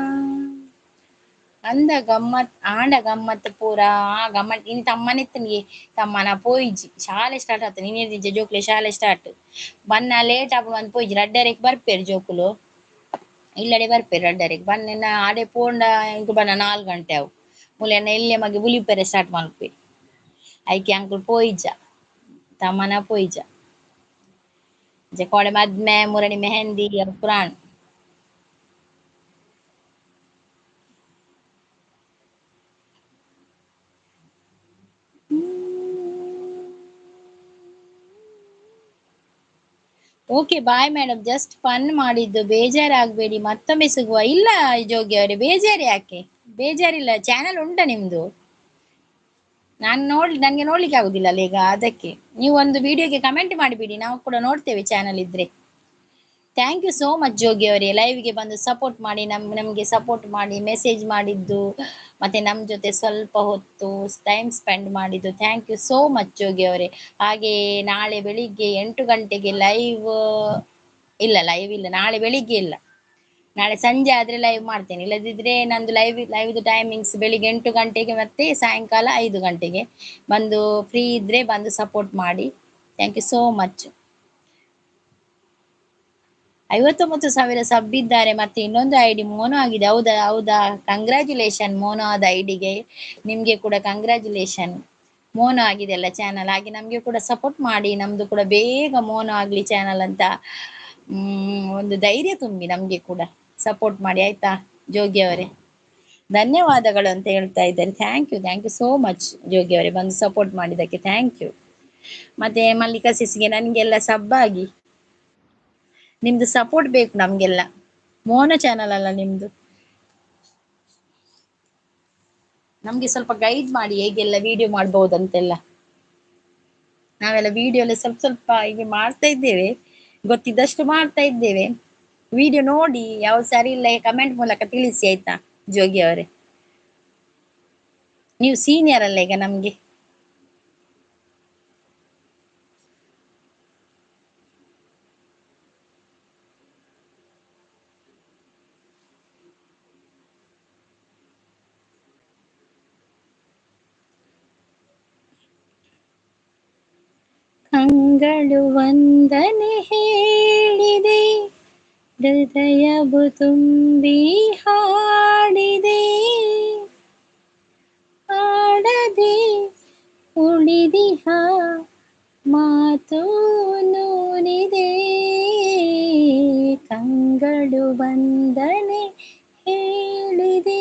ಅಂದ ಗಮ್ಮತ್ ಆಂಡ ಗಮ್ಮತ್ ಪೂರ ಆ ಗಮ್ಮತ್. ಇನ್ನು ತಮ್ಮನಿತ್ತನಿಗೆ ತಮ್ಮನ ಪೋಯಿಜಿ ಶಾಲೆ ಸ್ಟಾರ್ಟ್ ಆತ ನೀನೇ ಜೋಕುಲೆ ಶಾಲೆ ಸ್ಟಾರ್ಟ್ ಬನ್ನ ಲೇಟ್ ಆಪುಂಡು ಅಂದ್ ಪೋಯಿಜಿ. ರಡ್ಡರೆಗ್ ಬರ್ಪೇರು ಜೋಕುಲು, ಇಲ್ಲಡೆ ಬರ್ಪೇರು ರಡ್ಡರೆಗ್ ಬನ್ನ ಆಡೆ ಪೋಂಡ ಇಂಕು ಬನ್ನ 4 ಗಂಟೆ ಅವು ಮೂಲೆ ಇಲ್ಲೇ ಮಗೆ ಬುಲಿಪೆರೆ ಸ್ಟಾರ್ಟ್ ಮಲ್ಪೆ. ಐಕೆ ಅಂಕುಲ್ ಪೋಯಿಜ ತಮ್ಮನ ಪೋಯಿಜ ಕೋಡೆ ಮದ್ಮೆ ಮುರಣಿ mehndi Puran. Okay bye madam, just fun ಮಾಡಿದ್ದು, ಬೇಜಾರಾಗಬೇಡಿ, ಮತ್ತೊಮ್ಮೆ ಸಿಗುವ. ಇಲ್ಲ ಜೋಗಿ ಅವರೇ, ಬೇಜಾರು ಯಾಕೆ? ಬೇಜಾರಿಲ್ಲ. ಚಾನಲ್ ಉಂಟಾ ನಿಮ್ದು? ನಾನು ನೋಡಿ, ನನಗೆ ನೋಡ್ಲಿಕ್ಕೆ ಆಗುದಿಲ್ಲ ಅಲ್ಲ ಈಗ, ಅದಕ್ಕೆ ನೀವು ಒಂದು ವಿಡಿಯೋಗೆ ಕಮೆಂಟ್ ಮಾಡಿಬಿಡಿ, ನಾವು ಕೂಡ ನೋಡ್ತೇವೆ ಚಾನಲ್ ಇದ್ರೆ. Thank you so much Jogi ಅವರೇ, ಲೈವ್ಗೆ ಬಂದು ಸಪೋರ್ಟ್ ಮಾಡಿ, ನಮಗೆ ಸಪೋರ್ಟ್ ಮಾಡಿ, ಮೆಸೇಜ್ ಮಾಡಿದ್ದು, ಮತ್ತೆ ನಮ್ಮ ಜೊತೆ ಸ್ವಲ್ಪ ಹೊತ್ತು ಟೈಮ್ ಸ್ಪೆಂಡ್ ಮಾಡಿದ್ದು. Thank you so much Jogi ಅವರೇ. ಹಾಗೆಯೇ ನಾಳೆ ಬೆಳಿಗ್ಗೆ 8 ಗಂಟೆಗೆ ಲೈವ್ ಇಲ್ಲ, ಲೈವ್ ಇಲ್ಲ ನಾಳೆ ಬೆಳಿಗ್ಗೆ ಇಲ್ಲ, ನಾಳೆ ಸಂಜೆ ಆದರೆ ಲೈವ್ ಮಾಡ್ತೇನೆ. ಇಲ್ಲದಿದ್ದರೆ ನಂದು ಲೈವ್ದು ಟೈಮಿಂಗ್ಸ್ ಬೆಳಿಗ್ಗೆ 8 ಗಂಟೆಗೆ ಮತ್ತೆ ಸಾಯಂಕಾಲ 5 ಗಂಟೆಗೆ. ಬಂದು ಫ್ರೀ ಇದ್ದರೆ ಬಂದು ಸಪೋರ್ಟ್ ಮಾಡಿ. Thank you so much. 59,000 sub ಇದ್ದಾರೆ, ಮತ್ತೆ ಇನ್ನೊಂದು I D mono ಆಗಿದೆ. ಹೌದಾ? ಹೌದಾ, ಕಂಗ್ರ್ಯಾಚುಲೇಷನ್ ಮೋನೋ ಆದ I ಡಿಗೆ, ನಿಮಗೆ ಕೂಡ ಕಂಗ್ರ್ಯಾಚುಲೇಷನ್. ಮೋನೋ ಆಗಿದೆ ಅಲ್ಲ ಚಾನಲ್, ಹಾಗೆ ನಮಗೆ ಕೂಡ ಸಪೋರ್ಟ್ ಮಾಡಿ, ನಮ್ದು ಕೂಡ ಬೇಗ ಮೋನೋ ಆಗಲಿ ಚಾನಲ್ ಅಂತ ಒಂದು ಧೈರ್ಯ ತುಂಬಿ ನಮಗೆ ಕೂಡ ಸಪೋರ್ಟ್ ಮಾಡಿ ಆಯ್ತಾ ಜೋಗಿ ಅವರೇ. ಧನ್ಯವಾದಗಳು ಅಂತ ಹೇಳ್ತಾ ಇದ್ದಾರೆ. Thank you, thank you so much Jogi ಅವರೇ, ಬಂದು ಸಪೋರ್ಟ್ ಮಾಡಿದ್ದಕ್ಕೆ thank you. ಮತ್ತೆ ಮಲ್ಲಿಕಾ ಸಿಸ್ಗೆ ನನಗೆಲ್ಲ ಸಬ್ಬಾಗಿ ನಿಮ್ದು ಸಪೋರ್ಟ್ ಬೇಕು ನಮ್ಗೆಲ್ಲ. ಮೋನೋ ಚಾನಲ್ ಅಲ್ಲ ನಿಮ್ದು, ನಮ್ಗೆ ಸ್ವಲ್ಪ ಗೈಡ್ ಮಾಡಿ ಹೇಗೆಲ್ಲ ವಿಡಿಯೋ ಮಾಡ್ಬೋದಂತೆಲ್ಲ. ನಾವೆಲ್ಲ ವಿಡಿಯೋ ಎಲ್ಲ ಸ್ವಲ್ಪ ಸ್ವಲ್ಪ ಹೀಗೆ ಮಾಡ್ತಾ ಇದ್ದೇವೆ, ಗೊತ್ತಿದ್ದಷ್ಟು ಮಾಡ್ತಾ ಇದ್ದೇವೆ. ವಿಡಿಯೋ ನೋಡಿ ಯಾವ್ದು ಸರಿ ಇಲ್ಲ ಕಮೆಂಟ್ ಮೂಲಕ ತಿಳಿಸಿ ಆಯ್ತಾ ಜೋಗಿ ಅವರೇ. ನೀವು ಸೀನಿಯರ್ ಅಲ್ಲ ಈಗ ನಮ್ಗೆ. ಕಂಗಳು ವಂದನೆ ಹೇಳಿದೆ, ಹೃದಯವು ತುಂಬಿ ಹಾಡಿದೆ, ಹಾಡದೆ ಉಳಿದಿಹ ಮಾತು ನೂರಿದೆ. ಕಂಗಳು ವಂದನೆ ಹೇಳಿದೆ.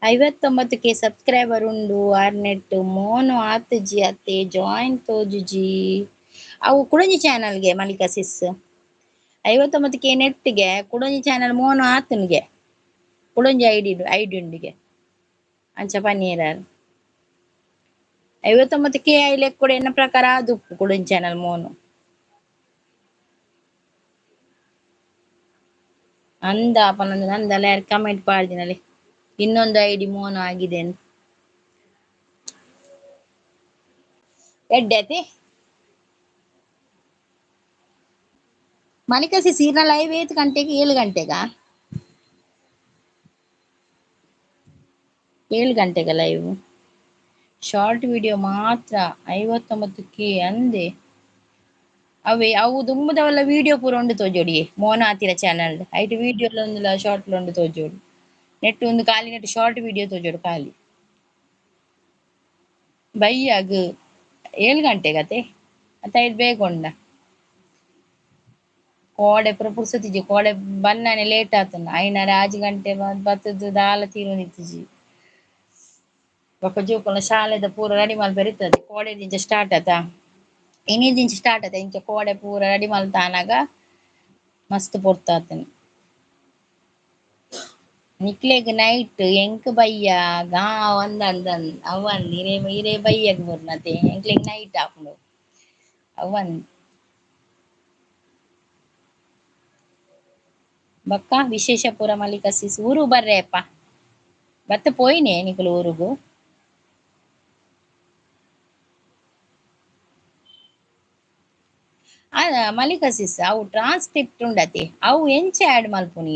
59K subscriber ಉಂಡು. ಆರ್ನೆಟ್ ಮೋನು ಆತು ಜಿ ಅತ್ತೆ ಜಾಯಿನ್ ತೋಜು ಜಿ. ಅವು ಕುಡಂಜಿ ಚಾನಲ್ಗೆ ಮಲ್ಲಿಕಾ ಸಿಸ್ 59K ನೆಟ್ಗೆ ಕುಡಂಜಿ ಚಾನಲ್ ಮೋನು ಆತನಿಗೆ ಕುಡಂಜಿ ಐಡಿ ಐಡಿ ಉಂಡಿಗೆ ಅಂಚ ಪನ್ನೀರ 59K I ಲೆಕ್ಕ ಕೂಡ ಎನ್ನ ಪ್ರಕಾರ ಅದು ಕುಡಂಜಿ ಚಾನಲ್ ಮೋನು ಅಂದ ಪನ್ನೊಂದು ನಂದಲ್ಲ ಯಾರು ಕಮೆಂಟ್ ಪಾಡ್ದಿನಲ್ಲಿ ಇನ್ನೊಂದು ಐಡಿ ಮೋನು ಆಗಿದೆ ಅಂತ. ಎಡ್ಡೆ ಅತಿ ಮಲ್ಲಿಕಾ ಸಿಸ್ ಈರ್ನ ಲೈವ್ ಏತ್ ಗಂಟೆಗೆ? 7 ಗಂಟೆಗ? 7 ಗಂಟೆಗ ಲೈವ್. ಶಾರ್ಟ್ ವಿಡಿಯೋ ಮಾತ್ರ 59K ಅಂದೆ. ಅವೇ ಅವು ದುಂಬುದವಲ್ಲ ವಿಡಿಯೋ ಪೂರ ಉಂಡು ತೋಜೋಡಿಯೇ ಮೋನ ಆತಿನ ಚಾನಲ್ ಐಟ್ ವಿಡಿಯೋ ಒಂದುಲ ಶಾರ್ಟ್ ಉಂಡು ತೋಜೋಡು. ನೆಟ್ ಒಂದು ಖಾಲಿ ನೆಟ್ ಶಾರ್ಟ್ ವಿಡಿಯೋ ತೋಜೋಡು ಖಾಲಿ. ಬಯ್ಯಾಗ 7 ಗಂಟೆಗತೆ ಅತ್ತ ಐದು ಬೇಗ ಉಂಡ. ಕೋಡೆ ಪೂರ ಪುರ್ಸೊತಿಜಿ ಕೋಡೆ ಬನ್ನಾನೆ ಲೇಟ್ ಆತನ ಐನಾರ 6 ಗಂಟೆ ಬತ್ತದು ದಾಲ ತೀರೊಂದಿತ್ತಿಜಿ. ಬೊಕ್ಕ ಜೋಕುಲ್ನ ಶಾಲೆದ ಪೂರ ರೆಡಿ ಮಲ್ಪೆರೆ ಇತ್ತದೆ ಕೋಡೆ ದಿಂಚ ಸ್ಟಾರ್ಟ್ ಆತ ಇನಿ ದಿಂಚ ಸ್ಟಾರ್ಟ್ ಆತ ಇಂಚ ಕೋಡೆ ಪೂರ ರೆಡಿ ಮಲ್ತಾನಾಗ ಮಸ್ತ್ ಪೊರ್ತಾತನ. ನಿಕ್ಲೆಗ್ ನೈಟ್ ಎಂಕ್ ಬಯ್ಯ ಗಾವ್ ಅಂದ ಅಂದ ಅವ್ ಇರೇ ಇರೇ ಬಯ್ಯಗ್ ಬುರ್ನತೆ ಎಂಕ್ಲೆಗ್ ನೈಟ್ ಆಪುಂಡು ಅವ್. ಬಕ್ಕ ವಿಶೇಷ ಪೂರ ಮಲ್ಲಿಕಾ ಸಿಸ್ ಊರು ಬರ್ರೆ ಅಪ್ಪ ಬತ್ತ ಪೋಯಿನೆ ನಿಕುಲು ಊರುಗು. ಮಲ್ಲಿಕಾ ಸಿಸ್ ಅವು ಟ್ರಾನ್ಸ್ಕ್ರಿಪ್ಟ್ ಉಂಡತೆ ಅವು ಎಂಚ ಆ್ಯಡ್ ಮಲ್ಪುನಿ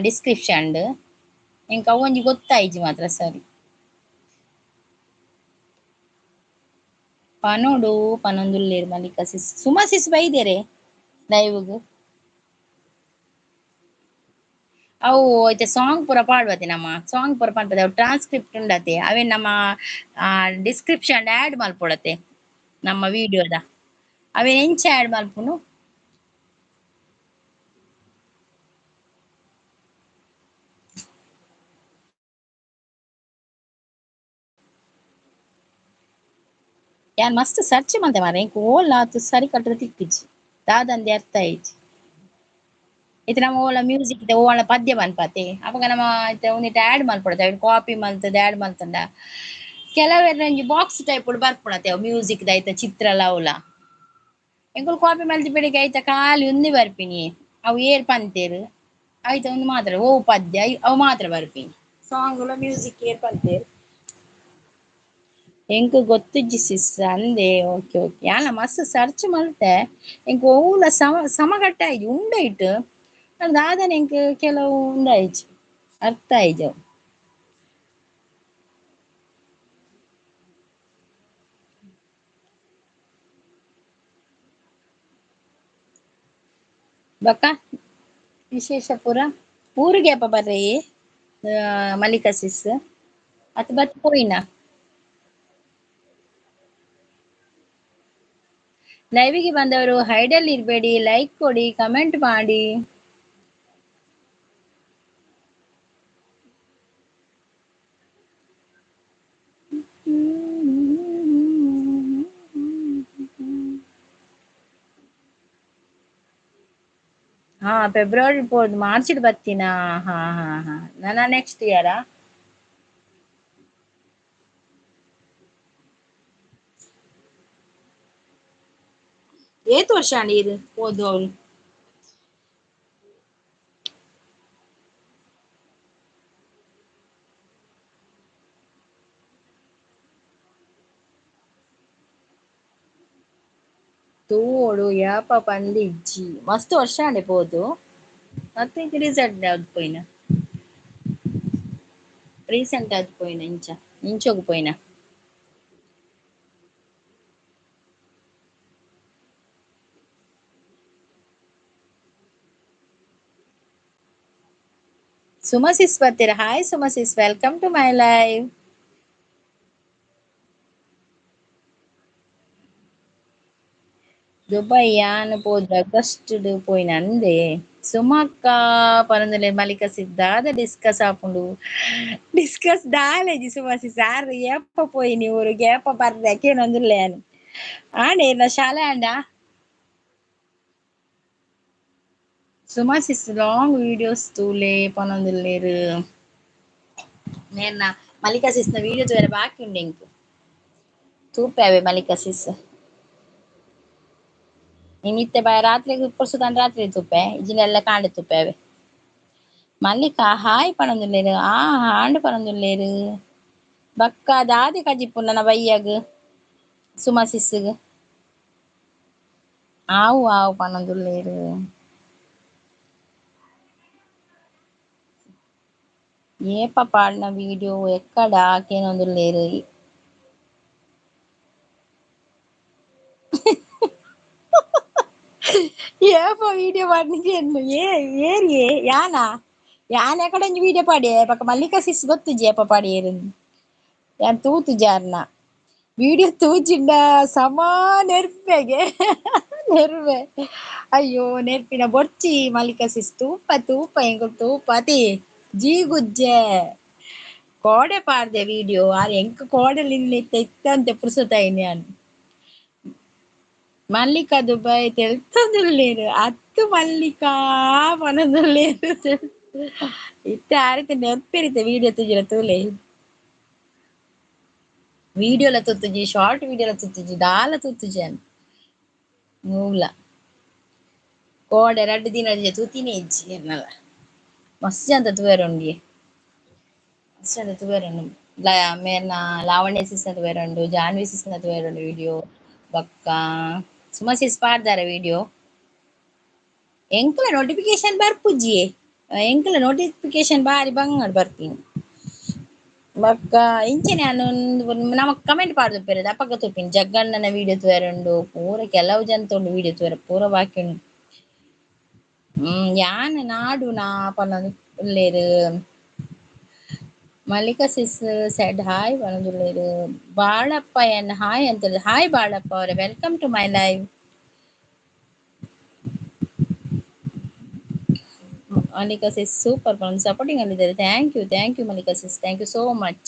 ಡಿಸ್ಕ್ರಿಪ್ಷನ್ ಎಂಕ್ ಅವು ಒಂಜಿ ಗೊತ್ತಾಯಿಜಿ ಮಾತ್ರ ಸರಿ. ಪನೋಡು ಪನೊಂದುಲ್ಲೇರು ಮಲ್ಲಿಕಾ ಸಿಸ್ ಸುಮಾ ಸಿಸ್ ಬೈದೇರೆ ಲೈವ್ಗ್. ಅವು ಐತೆ ಸಾಂಗ್ ಪೂರ ಪಾಡುವತೆ ನಮ್ಮ ಸಾಂಗ್ ಪೂರ ಪನ್ಪದೆ ಅವು ಟ್ರಾನ್ಸ್ಕ್ರಿಪ್ಟ್ ಉಂಡತೆ ಅವೇ ನಮ್ಮ ಡಿಸ್ಕ್ರಿಪ್ಷನ್ ಆ್ಯಡ್ ಮಲ್ಪೊಡತೆ ನಮ್ಮ ವಿಡಿಯೋದ ಅವೇ ಎಂಚ ಆ್ಯಡ್ ಮಲ್ಪುನು. ಯಾನ್ ಮಸ್ತ್ ಸರ್ಚ್ ಮಲ್ತೆ ಮಾರ್ರೆ ಎಂಕ್ ಓಲ ಆತ್ ಸರಿ ಕಟ್ಟದ ತಿಕ್ಕಿಜಿ ದಾದಂದೆ ಅರ್ಥ ಆಯಿಜಿ. ಇತ್ತೆ ನಮ್ಮ ಓಲ ಮ್ಯೂಸಿಕ್ ಓಲ ಪದ್ಯ ಪನ್ಪತೆ ಅಪಗ ನಮ್ಮ ಇತ್ತೆ ಒಂದಿಟ ಆ್ಯಡ್ ಮಲ್ಪೊಡತೆ ಅವೆನ್ ಕಾಪಿ ಮಲ್ತದ ಆ್ಯಡ್ ಮಲ್ತಂಡ ಕೆಲವೆರ್ ಒಂಜಿ ಬಾಕ್ಸ್ ಟೈಪ್ ಬರ್ಪುಣತೆ ಅವು ಮ್ಯೂಸಿಕ್ ದ ಐತ ಚಿತ್ರ ಲ ಅವ್ಲ ಎಂಕುಲು ಕಾಪಿ ಮಲ್ತಿ ಬೆಳಿಗ್ಗೆ ಐತ ಖಾಲಿ ಒಂದೇ ಬರ್ಪಿನಿ ಅವು ಏರ್ ಪಂತೇರು ಐತ ಒಂದು ಮಾತ್ರ ಓ ಪದ್ಯ ಅವು ಮಾತ್ರ ಬರ್ಪಿನಿ ಸಾಂಗ್ ಲ ಮ್ಯೂಸಿಕ್ ಏರ್ ಪಂತೇರು. ಎಂಕ್ ಗೊತ್ತಿಜ್ಜಿ ಸಿಸ್ ಅಂದೆ ಓಕೆ ಓಕೆ ಯಾನ ಮಸ್ತ್ ಸರ್ಚ್ ಮಲ್ತೆ ಎಂಕ್ ಓಲ ಸಮ ಸಮಗಟ್ಟ ಆಯ್ಜಿ ಉಂಡೈಟ್ ದಾದನೆ ಎಂಕ್ ಕೆಲವು ಉಂಡಾಯ್ಜಿ ಅರ್ಥ ಆಯ್ಜಿ ಅವು. ಬಕ್ಕ ವಿಶೇಷ ಪೂರ ಊರಿಗೆ ಅಪ್ಪ ಬರ್ರೆ ಮಲ್ಲಿಕಾ ಸಿಸ್ ಅತ್ ಬತ್ ಪೋಯಿನ. ಲೈವಿಗೆ ಬಂದವರು ಹೈಡಲ್ಲಿ ಇರಬೇಡಿ, ಲೈಕ್ ಕೊಡಿ, ಕಮೆಂಟ್ ಮಾಡಿ. ಹಾ ಫೆಬ್ರವರಿ ಪೋದು ಮಾರ್ಚ್ ಬತ್ತೀನಾ? ಹಾ ಹಾ ಹಾ ನನ್ನ ನೆಕ್ಸ್ಟ್ ಇಯರಾ? ಏತ್ ವರ್ಷ ಅಂಡಿ ಇದು ಓದು ಅವಳು? ತೂವೊಡು ಯಾಪ ಪಂದಿಜ್ಜಿ ಮಸ್ತ್ ವರ್ಷ ಅಂಡೆ ಪೋದು ಮತ್ತೆ ರೀಸೆಂಟ್ ಯಾವ್ದು ಪೋಯಿನ? ರೀಸೆಂಟ್ ಆದ್ ಪೋಯಿನ ಇಂಚ ಇಂಚೊಗು ಪೋಯಿನ. ಸುಮಾ ಸಿಸ್ ಬರ್ತೀರಾ? Hi Suma sis, welcome to my live. Dubai ಯಾನ್ ಪೋದು ಆಗಸ್ಟ್ ಪೋಯಿನ ಅಂದೆ. ಸುಮಕ್ಕ ಪನೊಂದುಲ್ಲೆರ್ ಮಲ್ಲಿಕಾ ಸಿದ್ದಾದ ಡಿಸ್ಕಸ್ ಆಪುಂಡು. ಡಿಸ್ಕಸ್ ದಾಲೇಜಿ ಸುಮಾ ಸಿಸ್ ಆರ್ ಏಪ ಪೋಯಿನಿ ಊರುಗೆ ಏಪ ಬರ್ರೆ ಕೇನೊಂದುಲ್ಲೆ ಯಾನ್. ಆಂಡ ಇರ್ನ ಶಾಲೆ ಆಂಡ? ಸುಮಾ ಸಿಸ್ ಲಾಂಗ್ ವಿಡಿಯೋಸ್ ತೂಲೆ ಪನೊಂದುಲ್ಲೆರ್. ನೇರ್ನ ಮಲ್ಲಿಕಾ ಸಿಸ್ನ ವಿಡಿಯೋ ತೂಯೆರೆ ಬಾಕಿ ಉಂಡು ಎಂಕ್. ತೂಪೆ ಅವೇ ಮಲ್ಲಿಕಾ ಸಿಸ್. ಇನಿತ್ತೆ ಬ ರಾತ್ರೆಗ್ ಪುರ್ಸೊತಾಂಡ ರಾತ್ರೆ ತೂಪೆ ಇಜ್ಜಿಂಡ ಎಲ್ಲ ಕಾಂಡೆ ತೂಪೆ ಅವೇ. ಮಲ್ಲಿಕಾ ಹಾಯ್ ಪನೊಂದುಲ್ಲೆರ್ ಆ ಹಾಂಡ್ ಪನೊಂದುಲ್ಲೆರ್. ಬಕ್ಕ ದಾದೆ ಕಜಿಪು ನನ ಬಯ್ಯಗ್ ಸುಮಾ ಸಿಸ್ಗ್? ಆವು ಆವು ಪನೊಂದುಲ್ಲೆರ್. ಏಪ ಪಾಡ್ನ ವಿಡಿಯೋ ಎಕ್ಕಡ ಕೇನೊಂದುಲ್ಲೆರ್. ಏಪ ವಿಡಿಯೋ ಪಾಡ್ನಿಗೆ ಏ ಏರಿಯೇ ಯಾನ ಯಾನ್ ಎಕಡೆ ಒಂಜಿ ವಿಡಿಯೋ ಪಾಡಿಯೆ ಬೊಕ ಮಲ್ಲಿಕಾ ಸಿಸ್ ಗೊತ್ತುಜಿ ಏಪ ಪಾಡಿಯೆರ್ ಯಾನ್ ತೂತು ಜಾರ್ನ ವಿಡಿಯೋ ತೂಜಿಂಡ ಸಮ ನೆರ್ಪೆಗೆ ನೆರ್ವೆ ಅಯ್ಯೋ ನೆರ್ಪಿನ ಬೊರ್ಚಿ ಮಲ್ಲಿಕಾ ಸಿಸ್ ತೂಪ ತೂಪ ಎಂಕುಲು ತೂಪ ಅತಿ ಜೀಗುಜ್ಜೆ ಕೋಡೆ ಪಾಡ್ದೆ ವಿಡಿಯೋ ಆರ್ ಎಂಕ್ ಕೋಡೆ ಇತ್ತೆ ಇತ್ತಂತೆ ಪುರ್ಸೊತಾಯಿನಿ ಯಾನ್. ಮಲ್ಲಿಕಾ ದುಬೈ ತೆಲ್ತೊಂದುಲ್ಲೆರ್ ಅತ್ತು ಮಲ್ಲಿಕಾ ಪನೊಂದುಲ್ಲೆರ್. ಇತ್ತೆ ಆರಿತೆ ನೆರ್ಪೆರಿತೆ ವಿಡಿಯೋ ತೂಜಿರ ತೂಲೆ. ವಿಡಿಯೋಲ ತೂತುಜಿ ಶಾರ್ಟ್ ವಿಡಿಯೋಲ ತೂತುಜಿ ದಾಲ ತೂತುಜಿ ಯಾನ್ ಮೂಲ ಕೋಡೆ ರಡ್ಡ್ ದಿನ ತೂತಿನೇ ಇಜ್ಜಿ ಎನ್ನಲ. ಮಸ್ತ್ ಜನ ತೂವೆರೆ ಉಂಡಿಯೆ ಮಸ್ತ್ ಜನ ತೂವೆರೆ ಉಂಡು. ಮೇರ್ನ ಲಾವಣ್ಯ ಸಿಸ್ನ ತೂವೆರೆ ಉಂಡು, ಜಾನ್ವಿ ಸಿಸ್ನ ತೂವೆರೆ ಉಂಡು ವಿಡಿಯೋ. ಬೊಕ್ಕ ಸುಮಾ ಸಿಸ್ ಪಾಡ್ದಾರೆ ವಿಡಿಯೋ. ಎಂಕಲ ನೋಟಿಫಿಕೇಶನ್ ಬರ್ಪುಜ್ಜಿಯೇ, ಎಂಕಲ ನೋಟಿಫಿಕೇಶನ್ ಬಾರಿ ಬಂಗಡ್ ಬರ್ಪಿನಿ. ಬೊಕ್ಕ ಇಂಚೆನೆ ಯಾನ್ ನಮಕ್ ಕಮೆಂಟ್ ಪಾಡ್ದುಪ್ಪೆರ್ ಅಪಗ ತೂಪಿನಿ ಜಗ್ಗಣ್ಣನ ವಿಡಿಯೋ ತೂವೆರೆ ಉಂಡು ಪೂರ ಕೆಲವು ಜನ ಉಂಡು ವಿಡಿಯೋ ತೂವೆರೆ ಪೂರ ಬಾಕಿ ಉಂಡು. ಯಾನ್ ನಾಡುನ ಪನೊಂದು ಉಲ್ಲೆರ್. ಮಲ್ಲಿಕಾ ಸಿಸ್ ಸೆಡ್ ಹಾಯ್ ಪನೊಂದುಲ್ಲೆರ್. ಬಾಳಪ್ಪ ಎನ್ ಹಾಯ್ ಅಂತ ಹಾಯ್ ಬಾಳಪ್ಪ ಅವರೇ, welcome to my live. Mallika sis super ಪನೊಂದು ಸಪೋರ್ಟಿಂಗ್ ಅಲ್ಲಿದ್ದಾರೆ. Thank you thank you Mallika sis, thank you so much.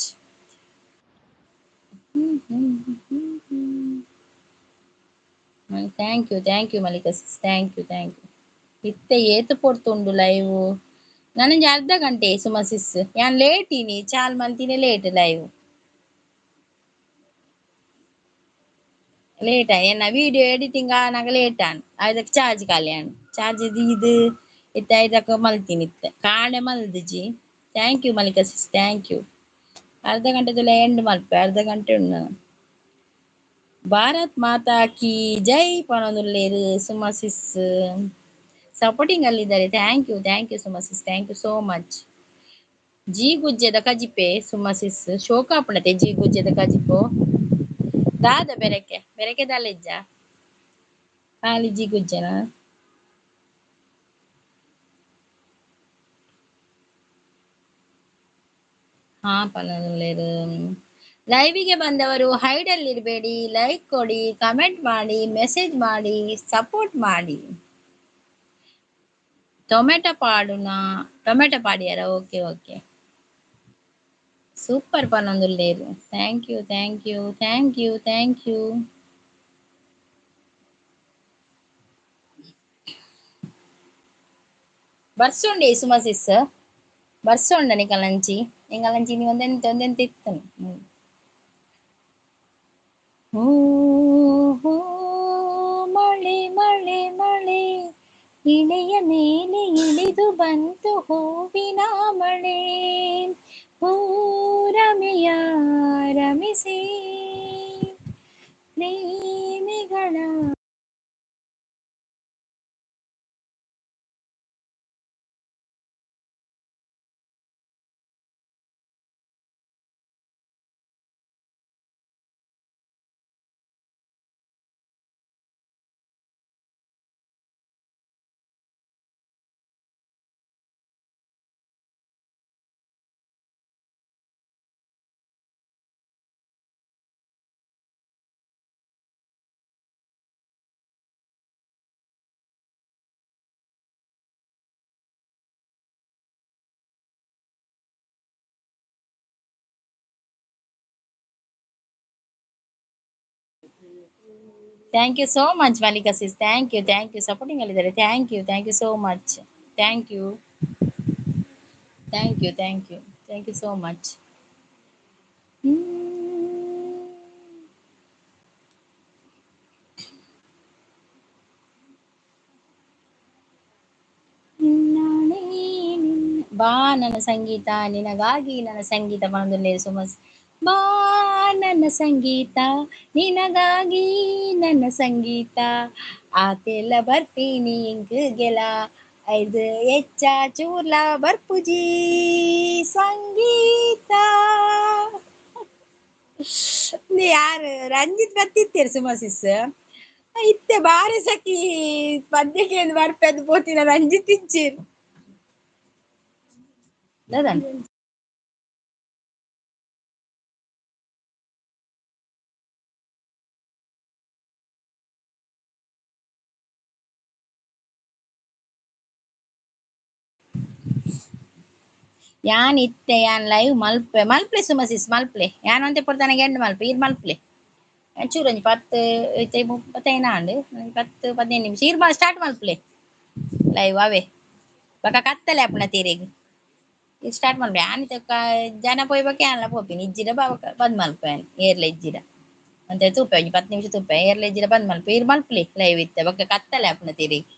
Thank you thank you Mallika sis, thank you thank you. ಇತ್ತೆ ಏತ್ ಪೊರ್ತುಂಡು live? ನನೊಂಜಿ ಅರ್ಧ ಗಂಟೆ ಸುಮಾ ಸಿಸ್, ಯಾನ್ ಲೇಟ್ ಇನಿ ಚಾಲ್ ಮಂತಿನಿ ಲೇಟ್ ಲೈವ್ ಲೇಟ್ ಆಯ್ ಎನ್ನ ವಿಡಿಯೋ ಎಡಿಟಿಂಗ್ ಆನಗ ಲೇಟ್ ಆನ್ ಐದಕ್ಕೆ ಚಾರ್ಜ್ ಖಾಲಿ ಆಂಡ್ ಚಾರ್ಜ್ ದೀದ್ ಇತ್ತೆ ಐದಕ್ಕೆ ಮಲ್ತೀನಿ ಇತ್ತೆ ಕಾಂಡೆ ಮಲ್ದಿಜಿ. Thank you Mallika sis, thank you. ಅರ್ಧ ಗಂಟೆದಲ್ಲ ಎಂಡ್ ಮಲ್ಪೆ, ಅರ್ಧ ಗಂಟೆ ಉಂಡು. ಭಾರತ್ ಮಾತಾ ಕಿ ಜೈ ಪನೊಂದುಲ್ಲೆರ್ ಸುಮಾ ಸಿಸ್, ಸಪೋರ್ಟಿಂಗ್ ಅಲ್ಲಿದ್ದಾರೆ. Thank you thank you Suma sis, thank you so much. G ಗುಜ್ಜೆದ ಕಜಿಪೆ ಸುಮಾ ಸಿಸ್ ಶೋಕಾಪುಣತೆ ಜಿ ಗುಜ್ಜೆದ ಕಜಿಪು ದಾದ ಬೆರಕೆ ಬೆರಕೆ ದಾಲೆಜ್ಜ ಖಾಲಿ ಜಿ ಗುಜ್ಜೆನಾ? ಹಾ ಪನೊಂದುಲ್ಲೆರ್. ಲೈವಿಗೆ ಬಂದವರು ಹೈಡಲ್ಲಿ ಇರಬೇಡಿ, ಲೈಕ್ ಕೊಡಿ, ಕಮೆಂಟ್ ಮಾಡಿ, ಮೆಸೇಜ್ ಮಾಡಿ, ಸಪೋರ್ಟ್ ಮಾಡಿ. ಟೊಮೆಟೊ ಪಾಡುನ ಟೊಮೆಟೊ ಪಾಡಿಯಾರ? ಓಕೆ ಓಕೆ ಸೂಪರ್ ಪನೊಂದುಲ್ಲೆರ್. Thank you thank you thank you thank you. ಬರ್ಸೋಂಡೆ ಸುಮಾ ಸಿಸ್ ಬರ್ಸೋಂಡ ನಿಕಲಂಚಿ ಎಂಗಲಂಚಿ ನೀ ಒಂದೆಂತ ಒಂದೆಂತ ಇತ್ತನು. ಹೂ ಹೂ ಮಳೆ ಮಳೆ ಮಳೆ ಇಳೆಯ ಮೇಲೆ ಇಳಿದು ಬಂತು ಹೂವಿನ ಮಳೆ, ಹೂ ರಮೆಯ ರಮಿಸಿ ಪ್ರೇಮಿಗಳ thank you so much Mallika sis, thank you thank you. Supporting ಅಲ್ಲಿದ್ದಾರೆ, thank you thank you so much, thank you thank you thank you thank you so much. ಬಾ ನನ್ನ ಸಂಗೀತ ನಿನಗಾಗಿ ನನ್ನ ಸಂಗೀತ ಪನೊಂದುಲ್ಲೆರ್ ಸುಮಸ್. ಬಾ ನನ್ನ ಸಂಗೀತ ನಿನಗಾಗಿ ನನ್ನ ಸಂಗೀತ, ಆತೆಲ್ಲ ಬರ್ತೀನಿ ಎಂಕ್ ಗೆಲ ಐದು ಹೆಚ್ಚ ಚೂರ್ಲ ಬರ್ಪುಜಿ ಸಂಗೀತ. ಯಾರು ರಂಜಿತ್ ಬತ್ತಿತ್ತೇರು ಸುಮಸಿಸ್ ಇತ್ತೆ ಬಾರಿ ಸಖಿ ಪದ್ಯಕ್ಕೆ ಬರ್ಪೆದ್ ಪೋತಿನ ರಂಜಿತ್ ಇಚ್ಚೇರು ದಾದನ್. ಯಾನ್ ಇತ್ತೆ ಯಾನ್ ಲೈವ್ ಮಲ್ಪೆ ಮಲ್ಪ್ಲೆ ಸುಮಸಿಸ್ ಮಲ್ಪ್ಲೆ ಯಾನ್ ಒಂತೆ ಪೊರ್ತನ ಗೆಂಡು ಮಲ್ಪೆ ಈರ್ ಮಲ್ಪ್ಲೆ ಒಂಚೂರು ಒಂಜಿ 10 ಇತ್ತೆ 35 ಆಂಡ್ 10 15 ನಿಮಿಷ ಈರ್ ಸ್ಟಾರ್ಟ್ ಮಲ್ಪ್ಲೆ ಲೈವ್ ಅವೇ ಬೊಕ ಕತ್ತಲೆ ಆಪುನ ತೀರೆಗ್ ಈಗ ಸ್ಟಾರ್ಟ್ ಮಲ್ಪೆ. ಯಾನ್ ಇತ್ತೆ ಜನ ಪೋಯ್ಬಕ ಯಾನ್ಲ ಪೋಪಿನಿ ಇಜ್ಜಿಡ ಬಂದ್ ಮಲ್ಪೆ ಯಾನ್ ಏರ್ಲ ಇಜ್ಜಿಡ ಒಂತೆ ತೂಪೆ ಒಂಜಿ 10 ನಿಮಿಷ ತೂಪೆ ಏರ್ಲ ಇಜ್ಜಿಡ ಬಂದ್ ಮಲ್ಪೆ ಈರ್ ಮಲ್ಪ್ಲೆ ಲೈವ್ ಇತ್ತೆ ಬೊಕ ಕತ್ತಲೆ ಆಪುನ ತೀರೆಗ್.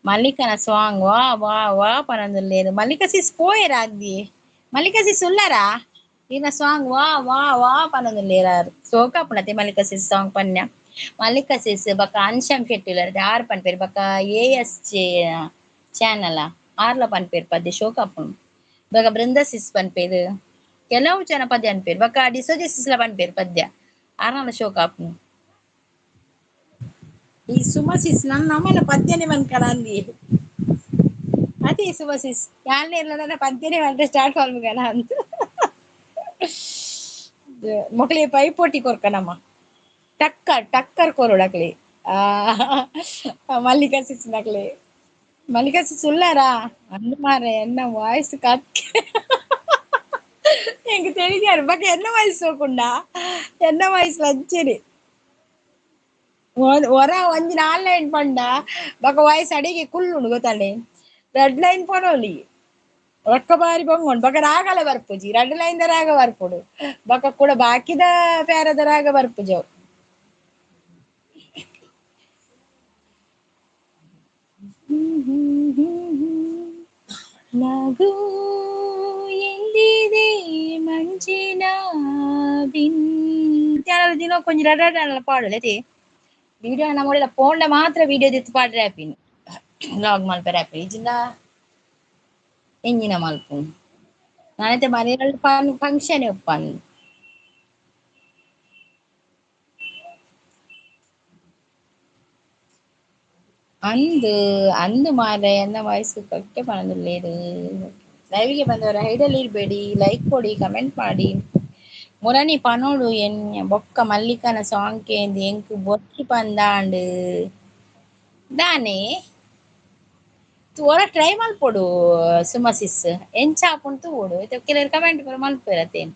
ಮಲ್ಲಿಕನ ಸಾಂಗ್ ವಾ ವಾ ವಾ ಪನೊಂದುಲ್ಲೆರ್ ಮಲ್ಲಿಕಾ ಸಿಸ್ ಪೋಯೆರ್ ಅಗ್ದಿ ಮಲ್ಲಿಕಾ ಸಿಸ್ ಉಲ್ಲರಾ ಈರ್ನ ಸಾಂಗ್ ವಾ ವಾ ವಾ ಪನೊಂದುಲ್ಲೆರ್ ಆರ್ ಸೋಕ ಆಪುಂಡತೆ ಮಲ್ಲಿಕಾ ಸಿಸ್ ಸಾಂಗ್ ಪನ್ಯ. ಮಲ್ಲಿಕಾ ಸಿಸ್ ಬೊಕ ಅನ್ಶಮ್ ಶೆಟ್ಟಿ ಉಲ್ಲೆರ್ ಆರ್ ಪನ್ಪೆರ್ ಬೊಕ ಎ ಎಸ್ ಚಾನಲ್ ಆರ್ಲ ಪನ್ಪೆರ್ ಪದ್ಯ ಶೋಕ ಆಪುಂಡು. ಬೊಕ ಬೃಂದ ಸಿಸ್ ಪನ್ಪೆರ್ ಕೆಲವು ಜನ ಪದ್ಯ ಅನ್ಪೆರ್ ಬೊಕ ಡಿಸೋಜ ಸಿಸ್ಲ ಪನ್ಪೆರ್ ಪದ್ಯ ಆರ್ನಲ ಶೋಕ ಆಪುಂಡು. ಈ ಸುಮಸಿಸ್ ನನ್ನ ನಮ್ಮನ ಪದ್ಯನೆ ಮನ್ಕಣ ಅಂದಿ ಅದೇ ಸುಮಸಿಸ್ ಯಾನ್ಲ ನನ್ನ ಪದ್ಯನೆ ಮಲ್ರೆ ಸ್ಟಾರ್ಟ್ ಮಲ್ಪುಗನ ಅಂದ್ ಮೊಕ್ಲೆ ಪೈಪೋಟಿ ಕೊರ್ಕನಮ್ಮ ಟಕ್ಕರ್ ಟಕ್ಕರ್ ಕೊರೊಡಕ್ಲೆ ಆ ಮಲ್ಲಿಕಾ ಸಿಸ್ ನಕ್ಲೆ ಮಲ್ಲಿಕಾ ಸಿಸ್ ಉಲ್ಲಾರಾ ಅಂದ್ ಮಾರ್ರೆ ಎನ್ನ ವಾಯ್ಸ್ ಕಕ್ಕೆ ಎಂಕ್ ತೆರಿಜಾರ್ ಬೊಕ ಎನ್ನ ವಾಯ್ಸ್ ಸೋಕುಂಡ ಎನ್ನ ವಾಯ್ಸ್ ಲಂಚೆನೆ ಒರ ಒಂಜಿ 4 ಲೈನ್ ಪಂಡ ಬೊಕ ವಾಯ್ಸ್ ಅಡಿಗೆ ಕುಲ್ಲುಂಡು ಗೊತ್ತಾಂಡೆ 2 ಲೈನ್ ಪನೊಲಿ ರೊಕ್ಕ ಬಾರಿ ಬೊಂಗೊಂಡು ಬೊಕ ರಾಗಲ ಬರ್ಪುಜಿ 2 ಲೈನ್ ದ ರಾಗ ಬರ್ಪುಡು ಬೊಕ ಕೂಡ ಬಾಕಿದ ಪ್ಯಾರದ ರಾಗ ಬರ್ಪುಜಿ ಅವು. ನಗು ಎಂದಿದೆ ಮಂಜಿನ ಬಿನ್ ದಿನ ಕೊಂಚ ರಡ ಪಾಡಲೆ ವಿಡಿಯೋ ನಮ್ಮ ಫೋನ್ ಮಾತ್ರ ವಿಡಿಯೋ ದಿತ್ತು ಪಾಡ್ರೆ ಆಪಿನಿ ವ್ಲಾಗ್ ಮಲ್ಪೆರೆ ಆಪಿ ಇಜ್ಜಿಂಡ ಎಂಜಿನ ಮಲ್ಪು ನಾನೈತೆ ಮನೆಯಲ್ಲಿ ಫಂಕ್ಷನ್ ಉಪ್ಪನ್. ಅಂದು ಅಂದು ಮಾರ್ರೆ ಎನ್ನ ವಾಯ್ಸ್ ಕಕ್ಕೆ ಪನೊಂದುಲ್ಲೆರ್. ಲೈವ್ಗೆ ಬಂದವರ ಹೈಡಲ್ಲಿ ಇರಬೇಡಿ, ಲೈಕ್ ಕೊಡಿ, ಕಮೆಂಟ್ ಮಾಡಿ. ಮುರಣಿ ಪನೋಡು ಎನ್ನ ಬೊಕ್ಕ ಮಲ್ಲಿಕನ ಸಾಂಗ್ ಕೇಂದ್ ಎಂಕ್ ಬೊರ್ಚಿ ಪಂದಾಂಡ್ ದಾನೆ ಒರ ಟ್ರೈ ಮಲ್ಪೊಡು ಸುಮಸಿಸ್ ಎಂಚ ಆಪುಂಡು ತೂವೊಡು ಇತ್ತೆ ಕೆಲವೆರ್ ಕಮೆಂಟ್ ಪೂರ ಮಲ್ಪುವೆರ್ ಅತೇನ್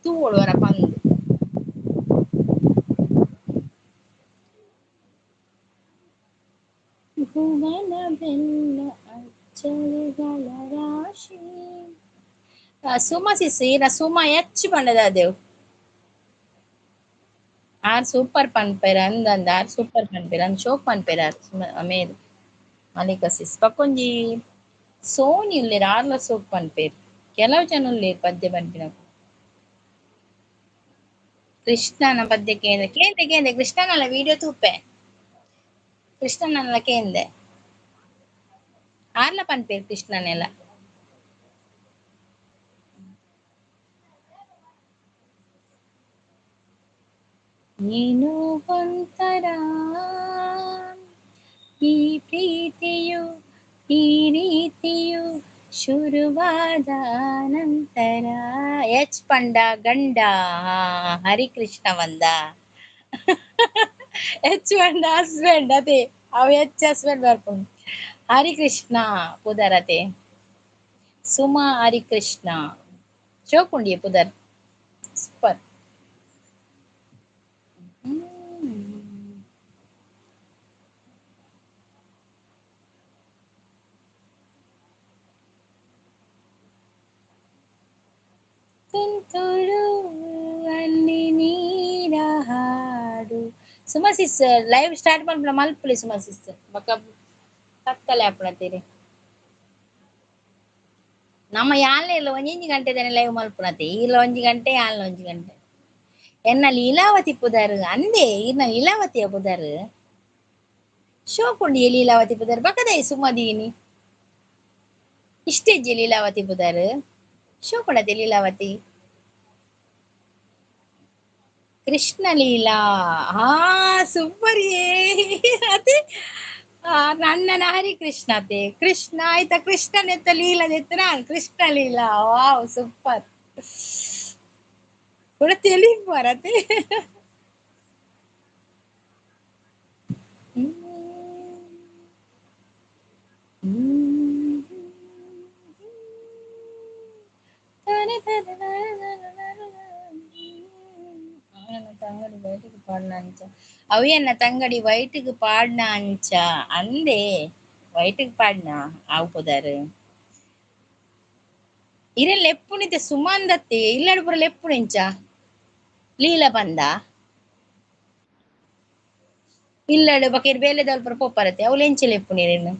ತೂವೊಡು ಒರ ಪಂದ್. ಭುವನವೆಲ್ಲ ಅಚ್ಚರಿಗಳ ರಾಶಿ. ಸುಮಸಿಸ್ ಈನ ಸುಮ ಹೆಚ್ಚು ಪಂಡದ ಅದೇವು ಆರ್ ಸೂಪರ್ ಪನ್ಪೆರ್ ಅಂದ್ ಆರ್ ಸೂಪರ್ ಪನ್ಪೆರ್ ಅಂದ್ ಶೋಕ್ ಪನ್ಪೆರ್ ಆರ್ ಮೇರ್ ಮಲ್ಲಿಕಾ ಸಿಸ್. ಬೊಕೊಂಜಿ ಸೋನಿ ಉಲ್ಲೆರ್ ಆರ್ಲ ಸೋಕ್ ಪನ್ಪೆರ್ ಕೆಲವು ಜನ ಉಲ್ಲೆರ್ ಪದ್ಯ ಪನ್ಪಿನಕುಲು. ಕೃಷ್ಣನ ಪದ್ಯ ಕೇಂದೆ ಕೇಂದೆ ಕೇಂದೆ ಕೃಷ್ಣನಲ್ಲ ವಿಡಿಯೋ ತೂಪೆ ಕೃಷ್ಣನಲ್ಲ ಕೇಂದೆ ಆರ್ಲ ಪನ್ಪೆರ್ ಕೃಷ್ಣನೆಲ್ಲ. ಏನೋ ಒಂಥರ ಈ ಪ್ರೀತಿಯು ಈ ರೀತಿಯು ಶುರುವಾದ ನಂತರ. ಎಚ್ ಪಂಡ ಗಂಡ ಹರಿಕೃಷ್ಣ ಬಂದ ಎಚ್ ಪಂಡ ಹಸ್ಬೆಂಡ್ ಅದೇ ಅವು ಎಚ್ ಹಸ್ಬೆಂಡ್ ಬರ್ಪುಂಡು ಹರಿಕೃಷ್ಣ ಪುದರತೆ ಸುಮಾ ಹರಿಕೃಷ್ಣ ಶೋಕುಂಡಿಯ ಪುದರ್ ಸೂಪರ್. ತುಂತುರು ಅಲ್ಲಿ ನೀರ ಹಾಡು. ಸುಮಾ ಸಿಸ್ ಲೈವ್ ಸ್ಟಾರ್ಟ್ ಮಲ್ಪುನ ಮಲ್ಪುಲೆ ಸುಮಾ ಸಿಸ್ ಬೊಕ ಕತ್ತಲೆ ಆಪುನತೀರಿ ನಮ್ಮ ಯಾನ್ಲ ಇಲ್ಲ ಒಂಜಿ ಗಂಟೆ ತಾನೆ ಲೈವ್ ಮಲ್ಪುನತೆ ಇಲ್ಲ 1 ಗಂಟೆ ಯಾನ್ಲ 1 ಗಂಟೆ. ಎನ್ನ ಲೀಲಾವತಿ ಪುದರ್ ಅಂದೆ ಇನ್ನ ಲೀಲಾವತಿಯ ಪುದರ್ ಶೋಕುಂಡಿ ಲೀಲಾವತಿ ಪುದರ್ ಬಕದೈ ಸುಮದೀನಿ ಇಷ್ಟೇ ಲೀಲಾವತಿ ಪುದರ್ ಶೋಕುಂಡತೆ ಲೀಲಾವತಿ ಕೃಷ್ಣ ಲೀಲಾ. ಹಾ ಸೂಪರ್. ಏ ಅದೇ ನನ್ನನ ಹರಿಕೃಷ್ಣ ಅತೆ ಕೃಷ್ಣ ಆಯ್ತಾ ಕೃಷ್ಣನೆತ್ತ ಲೀಲದೆತ್ತ ನಾನು ಕೃಷ್ಣ ಲೀಲಾ. ವಾವ್ ಸೂಪರ್. ಕೂಡ ತೆಲಿಗ್ ಬರತೆ. ತಂಗಡಿ ಬಯಟಿಗೆ ಪಾಡ್ನ ಅಂಚ ಅವಿಯನ್ನ ತಂಗಡಿ ವೈಟಿಗೆ ಪಾಡ್ನ ಅಂಚ ಅಂದೆ ವೈಟಿಗೆ ಪಾಡ್ನ ಆವು ಪುದಾರು ಇರೆ ಲೆಪ್ಪುನಿತೆ ಸುಮಂದತ್ತೆ ಇಲ್ಲಡು ಪುರ ಲೆಪ್ಪುನಿಂಚ ಲೀಲ ಬಂದ ಇಲ್ಲಡು ಬಕೇರ್ ಬೇಲೆದಲ್ ಪುರ ಪೋಪರತೆ ಅವು ಲೆಂಚೆ ಲೆಪ್ಪುನಿರೇನು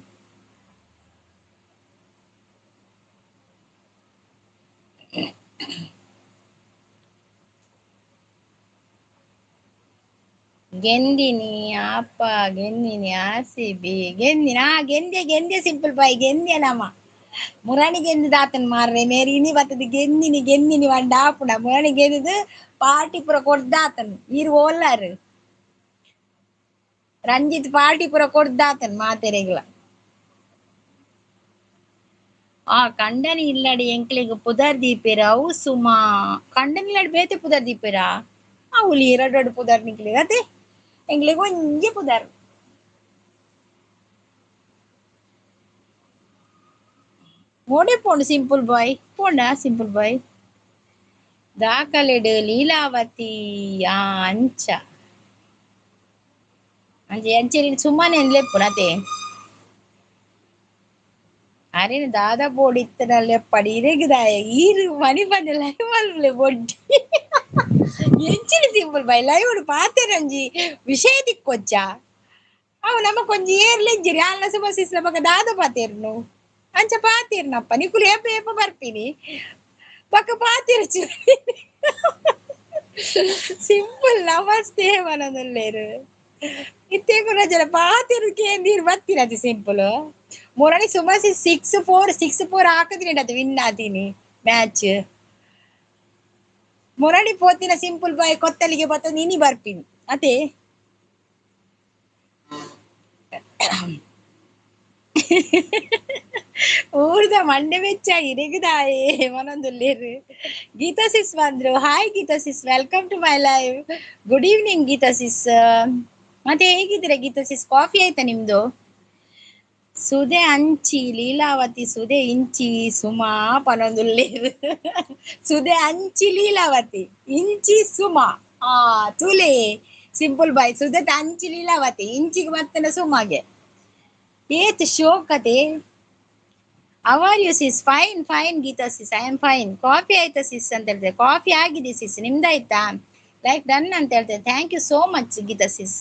ಗೆಂದಿನಿ ಅಪ್ಪ ಗೆಂದಿನಿ ಆರ್ ಸಿ ಬಿ ಗೆಂದಿನ ಗೆಂದೆ ಗೆಂದೆ ಸಿಂಪಲ್ ಬಾಯ್ ಗೆಂದೆ ನಮ್ಮ ಮುರಾಣಿ ಗೆಂದಿದ ಆತನ್ ಮಾರ್ರೆ ಮೇರಿ ಇನಿ ಬತ್ತದ ಗೆಂದಿನಿ ಗೆಂದಿನಿ వంಡ ಆಪುಣ ಮುರಾಣಿ ಗೆಂದಿದ್ದು ಪಾರ್ಟಿ ಪೂರ ಕೊಡ್ದಾತನ್ ಈರ್ ಓಲ್ಲಾರು ರಂಜಿತ್ ಪಾರ್ಟಿ ಪೂರ ಕೊಡ್ದಾತನ್ ಮಾತೆರೆಗ್ಲ. ಆ ಕಂಡನಿ ಇಲ್ಲಡಿ ಎಂಕ್ಲಿಗ್ ಪುದರ್ ದೀಪೇರ ಅವು ಸುಮಾ ಕಂಡನಿ ಇಲ್ಲಡಿ ಬೇತೆ ಪುದರ್ ದೀಪೇರಾ ಅವುಲಿ ಎರಡು ಪುದರ್ ನಿಕ್ಲಿ ಅದೇ ಎಂಕ್ಲಿಗ್ ಒಂಜಿ ಪುದರ್. ಮೋಡೆ ಪೋಂಡು ಸಿಂಪಲ್ ಬಾಯ್ ಪೋಂಡ ಸಿಂಪಲ್ ಬಾಯ್ ದಾಖಲೆಡು ಲೀಲಾವತಿ ಆ ಅಂಚ ಅಂಚೆ ಅಂಚೆ ಸುಮ್ಮನೆ ಲೆಪ್ಪುನತೆ ಅರೆ ದಾದಾ ಬೋರ್ಡ್ ಇತ್ತನಲ್ಲೇ ಪಡಿ ಇರೆಗಿದಾಯ ಈರು ಮನಿ ಬಂದ ಲೈವ್ ಮಲ್ಪಲೆ ಬೊಡ್ಡಿ ಎಂಚಿನ ಸಿಂಪಲ್ ಬಾಯ್ ಲೈವ್ ಪಾತೆರಂಜಿ ವಿಷಯ ತಿಕ್ಕೊಚ್ಚ ಅವು ನಮ್ಮ ಕೊಂಜಿ ಏರ್ಲೆಂಜಿರಿ ಅಲ್ಲ ಸುಮಸಿಸ್ ನಮಗ ದಾದ ಪಾತೇರ್ನು ಅಂಚ ಪಾತೇರ್ನಪ್ಪ ನಿಕುಲು ಏಪ ಏಪ ಬರ್ತೀನಿ ಪಕ್ಕ ಪಾತೇರ್ಚು ಸಿಂಪಲ್ ನಮಸ್ತೆ ಮನದಲ್ಲೇರು ಇತ್ತೇ ಜನ ಪಾತೇರು ಕೇಂದೀರ್ ಬತ್ತೀನತಿ ಸಿಂಪಲ್ ಮೊರಣಿ ಸುಮಸಿ 6-4 6-4 ಹಾಕಿದ್ರಿ ಅದು ವಿನ್ ಆತೀನಿ ಮ್ಯಾಚ್ ಮೊರಣಿ ಪೋತಿನ ಸಿಂಪಲ್ ಬಾಯ್ ಕೊತ್ತಲಿಗೆ ಬತ್ತ ನೀನಿ ಬರ್ತೀನಿ ಅದೇ ಊರ್ದ ಮಂಡೆ ವೆಚ್ಚ ಇರಿಗದಾಯೇ ಮನೊಂದುಲ್ಲೇರು. ಗೀತಾ ಸಿಸ್ ಬಂದ್ರು. Hi Geetha sis, welcome to my live. Good evening Geetha sis. ಮತ್ತೆ ಹೇಗಿದ್ದೀರಾ ಗೀತಾ ಸಿಸ್? ಕಾಫಿ ಆಯ್ತಾ ನಿಮ್ದು? ಸುದೆ ಅಂಚಿ ಲೀಲಾವತಿ ಸುದೆ ಇಂಚಿ ಸುಮಾ ಪನೊಂದುಲ್ಲೇರು. ಸುದೆ ಅಂಚಿ ಲೀಲಾವತಿ ಇಂಚಿ ಸುಮಾ ಆ ತುಲೆ ಸಿಂಪಲ್ ಬಾಯ್ ಸುದೆ ಅಂಚಿ ಲೀಲಾವತಿ ಇಂಚಿಗೆ ಮತ್ತನ ಸುಮಾಗೆ ಏತ್ ಶೋಕತೆ. How are you sis? Fine fine Geetha sis, I am fine. Coffee ಆಯ್ತಾ ಸಿಸ್ ಅಂತ ಹೇಳ್ತಾರೆ. ಕಾಫಿ ಆಗಿದೆ ಸಿಸ್, ನಿಮ್ದಾಯ್ತಾ? ಲೈಕ್ ಡನ್ ಅಂತ ಹೇಳ್ತಾರೆ. Thank you so much Geetha sis.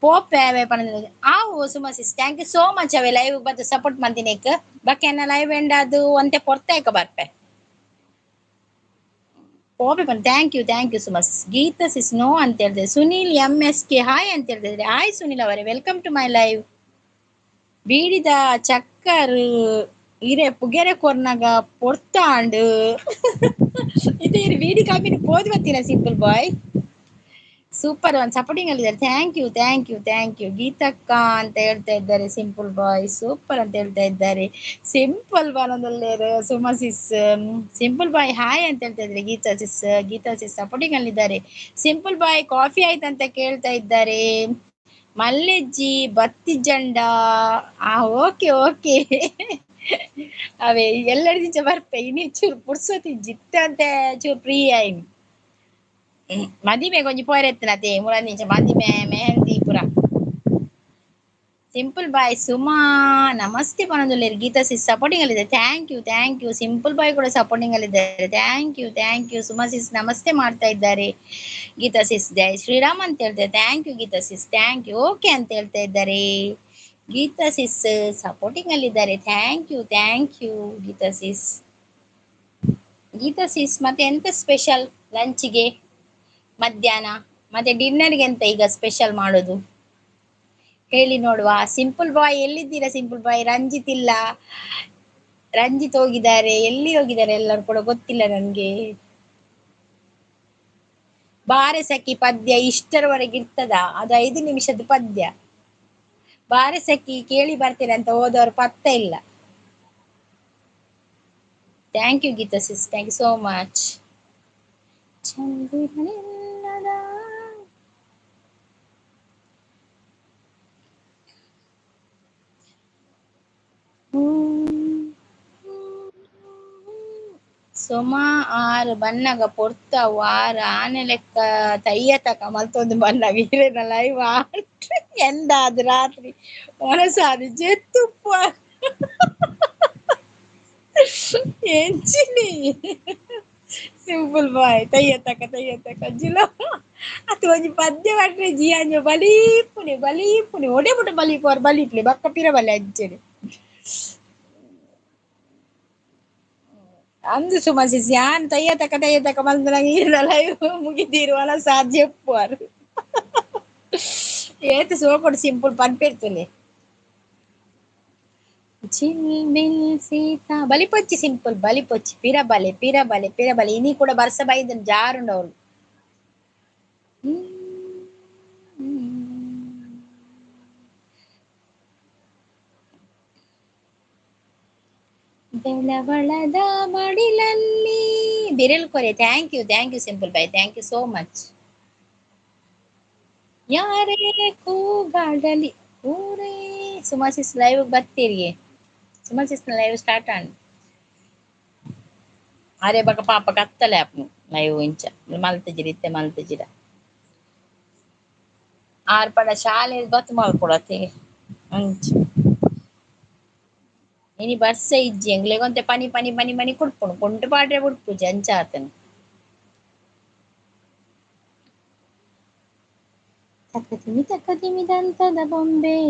ಪೋಪೆ ಅವೇ ಪನಂದ ಆವು Suma sis, thank you so much. ಅವೇ ಲೈವ್ ಬಂದು ಸಪೋರ್ಟ್ ಮಾಡ್ತೀನಿ ಬಕ್ಕೆ ಎನ್ನ ಲೈವ್ ಎಂಡ್ ಅದು ಒಂತೆ ಪೊರ್ತಾಯ್ಕ ಬರ್ಪೆ ಪೋಪೆ ಬಂದು. Thank you thank you Suma sis. Geetha sis no ಅಂತ ಹೇಳ್ತಾರೆ. Sunil M S K hi ಅಂತ ಹೇಳ್ತಿದ್ರೆ. ಹಾಯ್ ಸುನೀಲ್ ಅವರೇ, welcome to my live. ಬೀಡಿದ ಚಕ್ಕರು ಇರೆ ಪುಗೆರೆ ಕೊರ್ನಾಗ ಪೊರ್ತಾಂಡು ಇದು ಬೀಡಿ ಕಾಪಿನ ಪೋದ್ ಬತ್ತೀನ ಸಿಂಪಲ್ ಬಾಯ್. ಸೂಪರ್ ಒಂದು ಸಪೋರ್ಟಿಂಗ್ ಅಲ್ಲಿ ಇದ್ದಾರೆ. Thank you thank you thank you ಗೀತಕ್ಕ ಅಂತ ಹೇಳ್ತಾ ಇದ್ದಾರೆ. ಸಿಂಪಲ್ ಬಾಯ್ ಸೂಪರ್ ಅಂತ ಹೇಳ್ತಾ ಇದ್ದಾರೆ. ಸಿಂಪಲ್ ಬಾನೊಂದಲ್ಲೇರು Suma sis. Simple boy hi ಅಂತ ಹೇಳ್ತಾ ಇದ್ದಾರೆ. Geetha sis, Geetha sis supporting ಅಲ್ಲಿದ್ದಾರೆ. ಸಿಂಪಲ್ ಬಾಯ್ ಕಾಫಿ ಆಯ್ತಂತ ಕೇಳ್ತಾ ಇದ್ದಾರೆ. ಮಲ್ಲೆಜ್ಜಿ ಬತ್ತಿ ಜಂಡ ಆ ಓಕೆ ಓಕೆ ಅವೇ ಎಲ್ಲರಿಗಿಂತ ಬರ್ಪೆ ಇನಿ ಚೂರು ಪುರ್ಸೊತಿ ಜಿತ್ತಂತೆ ಚೂರು ಫ್ರೀ ಆಯ್ನಿ ಮದಿಮೆ ಕೊಂಚ ಪೋರೆತ್ತನತೆ ಮುರಂದಿಂಚ ಮದಿಮೆ ಮೆಹಂದಿ ಪುರ. ಸಿಂಪಲ್ ಬಾಯ್ ಸುಮಾ ನಮಸ್ತೆ ಪನೊಂದುಲ್ಲೇರು. ಗೀತಾ ಸಿಸ್ ಸಪೋರ್ಟಿಂಗ್ ಅಲ್ಲಿದ್ದಾರೆ. Thank you thank you. Simple boy ಕೂಡ ಸಪೋರ್ಟಿಂಗ್ ಅಲ್ಲಿದ್ದಾರೆ. Thank you thank you. Suma sis ನಮಸ್ತೆ ಮಾಡ್ತಾ ಇದ್ದಾರೆ. ಗೀತಾ ಸಿಸ್ ಜೈ ಶ್ರೀರಾಮ್ ಅಂತ ಹೇಳ್ತಾರೆ. Thank you Geetha sis, thank you. Okay ಅಂತ ಹೇಳ್ತಾ ಇದ್ದಾರೆ. ಗೀತಾ ಸಿಸ್ ಸಪೋರ್ಟಿಂಗ್ ಅಲ್ಲಿದ್ದಾರೆ. Thank you thank you Geetha sis. Geetha sis ಮತ್ತೆ ಎಂತ ಸ್ಪೆಷಲ್ ಲಂಚಿಗೆ? ಮಧ್ಯಾಹ್ನ ಮತ್ತೆ ಡಿನ್ನರ್ಗೆ ಎಂತ ಈಗ ಸ್ಪೆಷಲ್ ಮಾಡೋದು ಹೇಳಿ ನೋಡುವ. ಸಿಂಪಲ್ ಬಾಯ್ ಎಲ್ಲಿದ್ದೀರಾ? ಸಿಂಪಲ್ ಬಾಯ್ ರಂಜಿತ್ ಇಲ್ಲ, ರಂಜಿತ್ ಹೋಗಿದ್ದಾರೆ, ಎಲ್ಲಿ ಹೋಗಿದ್ದಾರೆ ಎಲ್ಲರೂ ಕೂಡ ಗೊತ್ತಿಲ್ಲ ನನ್ಗೆ. ಬಾರೆ ಸಖಿ ಪದ್ಯ ಇಷ್ಟರವರೆಗೆ ಇರ್ತದ? ಅದು 5 ನಿಮಿಷದ ಪದ್ಯ. ಬಾರೆ ಸಖಿ ಕೇಳಿ ಬರ್ತೇನೆ ಅಂತ ಹೋದವರು ಪತ್ತ ಇಲ್ಲ. Thank you Geetha sis, thank you so much. ಚಂದಿರನಿಲ್ಲದ ಸೊಮ ಆರು ಬನ್ನಗ ಪೊರ್ತಾವು ಆರು ಆನೆ ಲೆಕ್ಕ ತಯ್ಯ ತಕ ಮಲ್ತೊಂದು ಬನ್ನಗ ಇರೇನ ಲೈವ್ ಎಂದಾದ ರಾತ್ರಿ ಮನಸಾದ ಜೆತ್ತುಪ್ಪ ಎಂಚಿನಿ ಸಿಂಪಲ್ ಬಾಯ್ ತಯ್ಯ ತಕ ತಯ್ಯ ತಕ ಜಿಲ ಅದು ಒಂಜಿ ಪದ್ಯ ಪಟ್ರೆ ಜಿಯಾಂಜ ಬಲೀಪುನೆ ಬಲೀಪುನೆ ಒಡೆ ಪುಟ ಬಲೀಪು ಬಲೀಪ್ಲೆ ಬಕ್ಕ ಪಿರ ಬಲೆ ಅಂಚೆನೆ ಅಂದು ಸುಮಸಿ ಯಾನ್ ತಯ್ಯ ತಕ ತಯ್ಯ ತಕ ಮಲ್ತನಗ ಈರ್ನ ಲೈವ್ ಮುಗಿದೀರು ಅಲ ಸಾಧ್ಯ ಎಪ್ಪುವಾರು ಏತ್ ಸೋಪಡು ಸಿಂಪಲ್ ಪನ್ಪಿರ್ತುಲೆ ಚಿಲ್ಮಿಲ್ ಸೀತಾ ಬಲಿಪೊಚ್ಚಿ ಸಿಂಪಲ್ ಬಲಿಪೊಚ್ಚಿ ಪಿರ ಬಲೆ ಪಿರ ಬಲೆ ಪಿರ ಬಲೆ ಇನಿ ಕೂಡ ಬರ್ಸ ಬೈದನ್ ಜಾರುಂಡವಳು. ಬೆಳವಳದ ಮಡಿಲಲ್ಲಿ ಬಿರಲ್ ಕೊರೆ. Thank you thank you simple bye, thank you so much. ಯಾರೇ ಕೂಗಾಡಲಿ ಊರೇ. ಸುಮಾಸಿಸ್ ಲೈವ್ ಬರ್ತೀರಿ? ಸುಮಾಸಿಸ್ ಲೈವ್ ಸ್ಟಾರ್ಟ್ ಆಂಡ್ ಅರೆ ಬಕ ಪಾಪ ಕತ್ತಲೆ ಆಪುಂಡು ಲೈವ್ ಇಂಚ ಮಲ್ತಜಿರ ಇತ್ತೆ ಮಲ್ತಜಿರ ಆರ್ ಪಡ ಶಾಲೆ ಬತ್ತು ಮಲ್ಪೊಡತ್ತೆ ಅಂಚ ಇನಿ ಬರ್ಸ ಇಜ್ಜಿ ಎಂಗ್ಲೆಗೊಂತೆ ಪನಿ ಪನಿ ಪನಿ ಪನಿ ಕುಡ್ಪುಂಡು ಕೊಂಟು ಪಾಡ್ರೆ ಬುಡ್ಪುಜಿ ಅಂಚ ಆತನ. ತಕತಿಮಿ ತಕತಿಮಿ ದಂತದ ಬೊಂಬೆ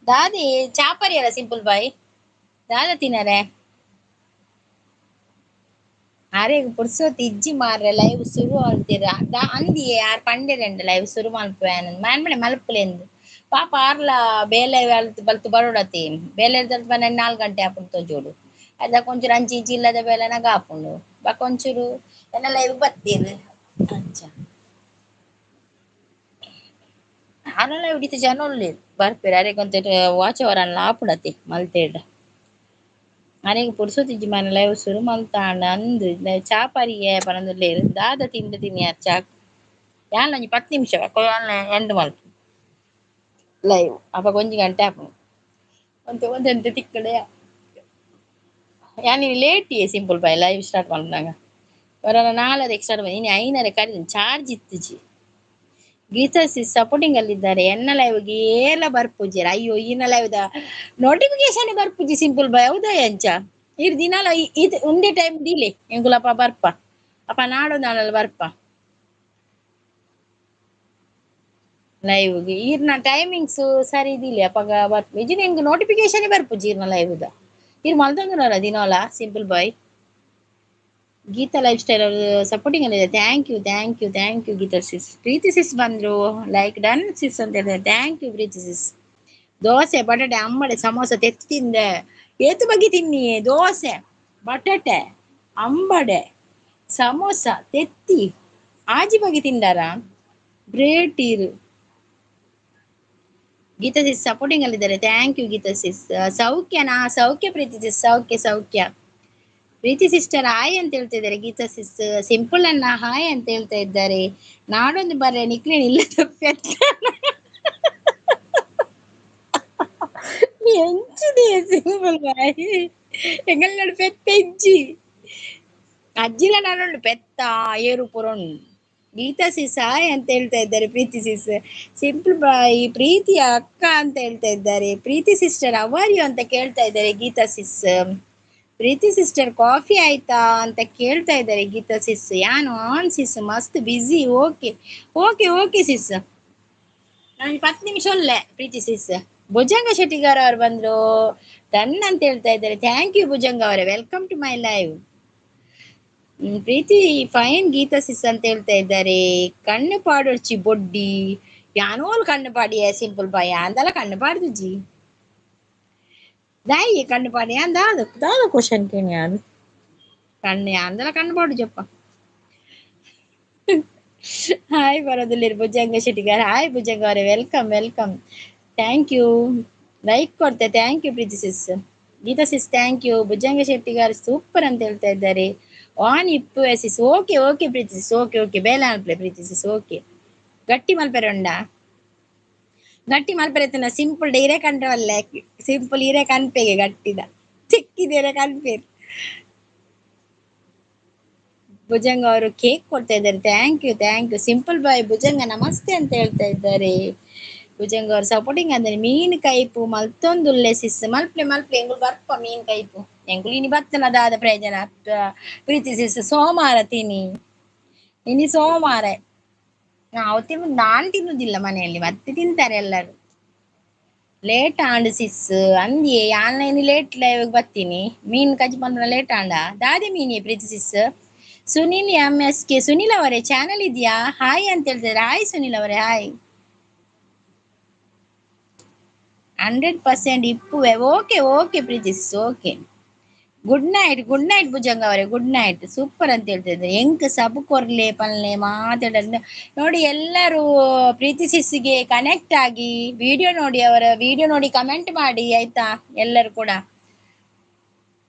ದಾದಿ ಚಾಪರಿ ಅಲ್ಲ ಸಿಂಪಲ್ ಬಾಯ್ ದಾದ ತಿನ್ನರೆ ಅರೆಗ್ ಪುರ್ಸೊತ್ತು ಇಜ್ಜಿ ಮಾರ್ರೆ ಲೈವ್ ಶುರು ಅಂತೀರ ಅಂದಿಯೇ ಆರ್ ಪಂಡೆರೆಂಡ ಲೈವ್ ಶುರು ಮಲ್ಪುವೆ ಮಾನ್ಮನೆ ಮಲ್ಪುಲೆಂದು ಪಾಪ ಆರ್ಲ ಬೇಲೆ ಬಲ್ತು ಬರೋಡತಿ ಬೇಲೆ ಬನ್ನ 4 ಗಂಟೆ ಆಪುಂಡು ತೋಜೋಡು ಅದ ಕೊಂಚೂರು ಅಂಚಿ ಇಂಚಿ ಇಲ್ಲದ ಬೇಲೆನಾಗ ಆಪುಂಡು ಬಾ ಕೊಂಚೂರು ಎನ್ನ ಲೈವ್ ಬತ್ತೀರು ಅಂಚ ಆರ್ನ ಲೈವ್ ಇಡಿತ ಜನ ಉಲ್ಲೆರ್ ಬರ್ಪೆರ್ ಅರೆಗ್ ಒಂತೆ ವಾಚ್ ಅವರ್ ಅನ್ಲ ಆಪುಡತಿ ಮಲ್ತೇಡ ಅರೆಗ್ ಪುರ್ಸೊತ್ತು ಇಜ್ಜಿ ಮಾರ್ರೆ ಲೈವ್ ಶುರು ಮಲ್ತಾಂಡ ಅಂದ್ ಚಾಪರಿಯೆ ಪನೊಂದುಲ್ಲೆರ್ ದಾದ ತಿಂಡ ತಿನಿಯಾರ್ ಚಾಕ್ ಯಾನ್ಲ ಒಂಜಿ 10 ನಿಮಿಷ ಎಂಡ್ ಮಲ್ಪು ಲೈವ್ ಅಪಗ ಒಂಜಿ ಗಂಟೆ ಆಪುಂಡು ಒಂತೆ ಒಂತೆ ತಿಕ್ಕಡೆ ಯಾನ್ late simple boy live start ಮಲ್ಪುನಗ ಒರಲ 4 ಸ್ಟಾರ್ಟ್ ಇನಿ 5 ಕರಿದಿನಿ ಚಾರ್ಜ್ ಇತ್ತಿಜಿ. ಗೀತಾ ಸಿಸ್ ಸಪೋರ್ಟಿಂಗ್ ಅಲ್ಲಿದ್ದಾರೆ ಎನ್ನ ಲೈವ್ಗೆ ಏಲ ಬರ್ಪುಜೆರ್ ಅಯ್ಯೋ ಈನ ಲೈವ್ the notification ಬರ್ಪುಜಿ ಸಿಂಪಲ್ ಬಾಯ್ ಹೌದಾ ಅಂಚ ಇರ್ ದಿನಾಲ ಇದು ಒಂದೇ ಟೈಮ್ ದಿಲೆ ಎಂಕುಲಪ್ಪ ಬರ್ಪ ಅಪ್ಪ ನಾಡೊಂದು ಬರ್ಪ ಲೈವ್ಗೆ ಈರ್ನ ಟೈಮಿಂಗ್ಸ್ ಸರಿ ಇದಿಲ್ಲ ಅಪಗ ಬರ್ಪ ಇಜಿನ ಎಂಕ್ ನೋಟಿಫಿಕೇಶನ್ ಬರ್ಪುಜಿ ಈರ್ನ ಲೈವ್ the ಈರ್ ಮಲ್ತೊಂದುನಲ್ಲ ದಿನೋಲ simple boy. Geetha life style ಅವರು ಸಪೋರ್ಟಿಂಗ್ ಅಲ್ಲಿ ಇದೆ. Thank you thank you thank you Geetha sis. Preethi sis ಬಂದ್ರು ಲೈಕ್ ಡನ್ ಸಿಸ್ ಅಂತ ಹೇಳಿದ್ರೆ thank you Preethi sis. Dosa ಬಟಾಟೆ ಅಂಬಡೆ ಸಮೋಸ ತೆತ್ತು ತಿಂದೆ ಏತು ಬಗ್ಗೆ ತಿನ್ನಿ ದೋಸೆ ಬಟಾಟೆ ಅಂಬಡೆ ಸಮೋಸ ತೆತ್ತಿ ಆಜಿ ಬಗ್ಗೆ ತಿಂದಾರಾ ಗ್ರೇಟ್ ಇರು. ಗೀತಾ ಸಿಸ್ ಸಪೋರ್ಟಿಂಗ್ ಅಲ್ಲಿದ್ದಾರೆ thank you Geetha sis. ಸೌಖ್ಯನಾ? ಸೌಖ್ಯ ಪ್ರೀತಿ ಸಿಸ್, ಸೌಖ್ಯ ಸೌಖ್ಯ. ಪ್ರೀತಿ ಸಿಸ್ಟರ್ ಹಾಯ್ ಅಂತ ಹೇಳ್ತಾ ಇದ್ದಾರೆ. ಗೀತಾ ಸಿಸ್ ಸಿಂಪಲ್ ಅನ್ನ ಹಾಯ್ ಅಂತ ಹೇಳ್ತಾ ಇದ್ದಾರೆ. ನಾಡೊಂದು ಬರ್ರೆ ನಿಕ್ಲೇನ್ ಇಲ್ಲ ಎಂಚಿದೆ ಸಿಂಪಲ್ ಬಾಯ್ ಎಂಗಲ್ ಪೆತ್ತ ಇಜ್ಜಿ ಅಜ್ಜಿಲ ನಾಡೊಂಡು ಪೆತ್ತ ಏರು ಪುರೊಂಡು. ಗೀತಾ ಸಿಸ್ ಹಾಯ್ ಅಂತ ಹೇಳ್ತಾ ಇದ್ದಾರೆ. ಪ್ರೀತಿ ಸಿಸ್ ಸಿಂಪಲ್ ಬಾಯ್ ಪ್ರೀತಿಯ ಅಕ್ಕ ಅಂತ ಹೇಳ್ತಾ ಇದ್ದಾರೆ. ಪ್ರೀತಿ ಸಿಸ್ಟರ್ ಅವರ್ you ಅಂತ ಕೇಳ್ತಾ ಇದ್ದಾರೆ Geetha sis. Preethi sister coffee ಆಯ್ತಾ ಅಂತ ಕೇಳ್ತಾ ಇದ್ದಾರೆ ಗೀತಾ ಸಿಸ್. ಯಾನು ಆನ್ ಸಿಸ್ ಮಸ್ತ್ busy. Okay okay okay sis, ನಾನು 10 ನಿಮಿಷ ಒಲ್ಲೆ ಪ್ರೀತಿ ಸಿಸ್. ಭುಜಂಗ ಶೆಟ್ಟಿಗಾರ್ ಅವರು ಬಂದ್ರು ಡನ್ ಅಂತ ಹೇಳ್ತಾ ಇದ್ದಾರೆ. Thank you Bhujanga ಅವರೇ, welcome to my live. Preethi fine Geetha sis ಅಂತ ಹೇಳ್ತಾ ಇದ್ದಾರೆ. ಕಣ್ಣು ಪಾಡೊರ್ಚಿ ಬೊಡ್ಡಿ ಯಾನೋಲ್ ಕಣ್ಣು ಪಾಡಿಯ ಸಿಂಪಲ್ ಬಾಯ್ ಅಂದಲ ಕಣ್ಣು ಪಾಡ್ದುಜಿ ದಾಯಿ ಕಣ್ಣು ಪಾಡಿ ಅಂದ ದಾದ ದಾದ ಕ್ವಶನ್ ಕೇಳಿ ಅದು ಕಣ್ಣು ಅಂದಲ ಕಣ್ಣು ಪಾಡು ಜಪ್ಪ. ಹಾಯ್ ಬರೋದಿಲ್ಲ ಭುಜಂಗ ಶೆಟ್ಟಿಗಾರ್. ಹಾಯ್ ಭುಜಂಗ ಅವರೇ, welcome welcome, thank you. Like ಕೊಡ್ತೆ, thank you Preethi sis. Geetha sis thank you. Bhujanga Shettigar super ಅಂತ ಹೇಳ್ತಾ ಇದ್ದಾರೆ. ಆನ್ ಇಪ್ಪು sis, okay okay Preethi sis, okay okay. ಬೇಲ ಅನ್ಪ್ಲೆ ಪ್ರೀತಿ ಸಿಸ್, ಓಕೆ. ಗಟ್ಟಿ ಮಲ್ಪೆರೆ ಉಂಡಾ? ಗಟ್ಟಿ ಮಲ್ಪೆರೆ ಸಿಂಪಲ್ ಇರೇ ಕಂಡ್ರವಲ್ಲ, ಸಿಂಪಲ್ ಇರೇ ಕನ್ಪೆಗೆ ಗಟ್ಟಿದ ಚಿಕ್ಕಿದಿರ ಕನ್ಪೇರು. ಭುಜಂಗ ಅವರು ಕೇಕ್ ಕೊಡ್ತಾ ಇದ್ದಾರೆ, thank you thank you. Simple boy Bhujanga namaste ಅಂತ ಹೇಳ್ತಾ ಇದ್ದಾರೆ. ಭುಜಂಗ ಅವರು ಸಪೋರ್ಟಿಂಗ್ ಅಂದ್ರೆ ಮೀನು ಕೈಪು ಮಲ್ತೊಂದುಲ್ಲೆ ಸಿಸ್. ಮಲ್ಪ್ಲೆ ಮಲ್ಪ್ಲೆ ಎಂಗುಲು ಬರ್ಪ ಮೀನ್ ಕೈಪು ಎಂಗುಲು ಇನಿ ಬತ್ತನ ದಾದ ಪ್ರಯೋಜನ ಪ್ರೀತಿ ಸಿಸ್. ಸೋಮವಾರ ತಿನಿ ಇನಿ ಸೋಮವಾರ ನಾವು ತಿನ್ನು, ನಾನ್ ತಿನ್ನುದಿಲ್ಲ ಮನೆಯಲ್ಲಿ, ಮತ್ತೆ ತಿಂತಾರೆ ಎಲ್ಲರೂ. ಲೇಟ್ ಆಂಡ್ ಸಿಸ್ ಅಂದಿಯೇ ಆನ್ಲೈನ್ ಲೇಟ್ ಲೈವ್ ಬರ್ತೀನಿ. ಮೀನ್ ಕಜ್ಜಿ ಬಂದ್ರ ಲೇಟ್ ಆಂಡ ದಾದೆ ಮೀನಿ Preethi sis. Sunil M S K Sunil ಅವರೇ ಚಾನಲ್ ಇದೆಯಾ? ಹಾಯ್ ಅಂತ ಹೇಳ್ತಿದ್ದಾರೆ. ಹಾಯ್ ಸುನಿಲ್ ಅವರೇ, hi. 100% ಇಪ್ಪುವೆ. Okay okay Preethi sis, okay. Good night good night Bhujanga ಅವರೇ, ಗುಡ್ ನೈಟ್. ಸೂಪರ್ ಅಂತ ಹೇಳ್ತಾ ಇದ್ದಾರೆ. ಎಂಕ್ ಸಬ್ ಕೊರ್ಲೆ ಪಲ್ಲೆ ಮಾತಾಡ ನೋಡಿ. ಎಲ್ಲರೂ ಪ್ರೀತಿ ಸಿಸ್ಗೆ ಕನೆಕ್ಟ್ ಆಗಿ ವಿಡಿಯೋ ನೋಡಿ, ಅವರ ವಿಡಿಯೋ ನೋಡಿ ಕಮೆಂಟ್ ಮಾಡಿ ಆಯ್ತಾ ಎಲ್ಲರೂ ಕೂಡ.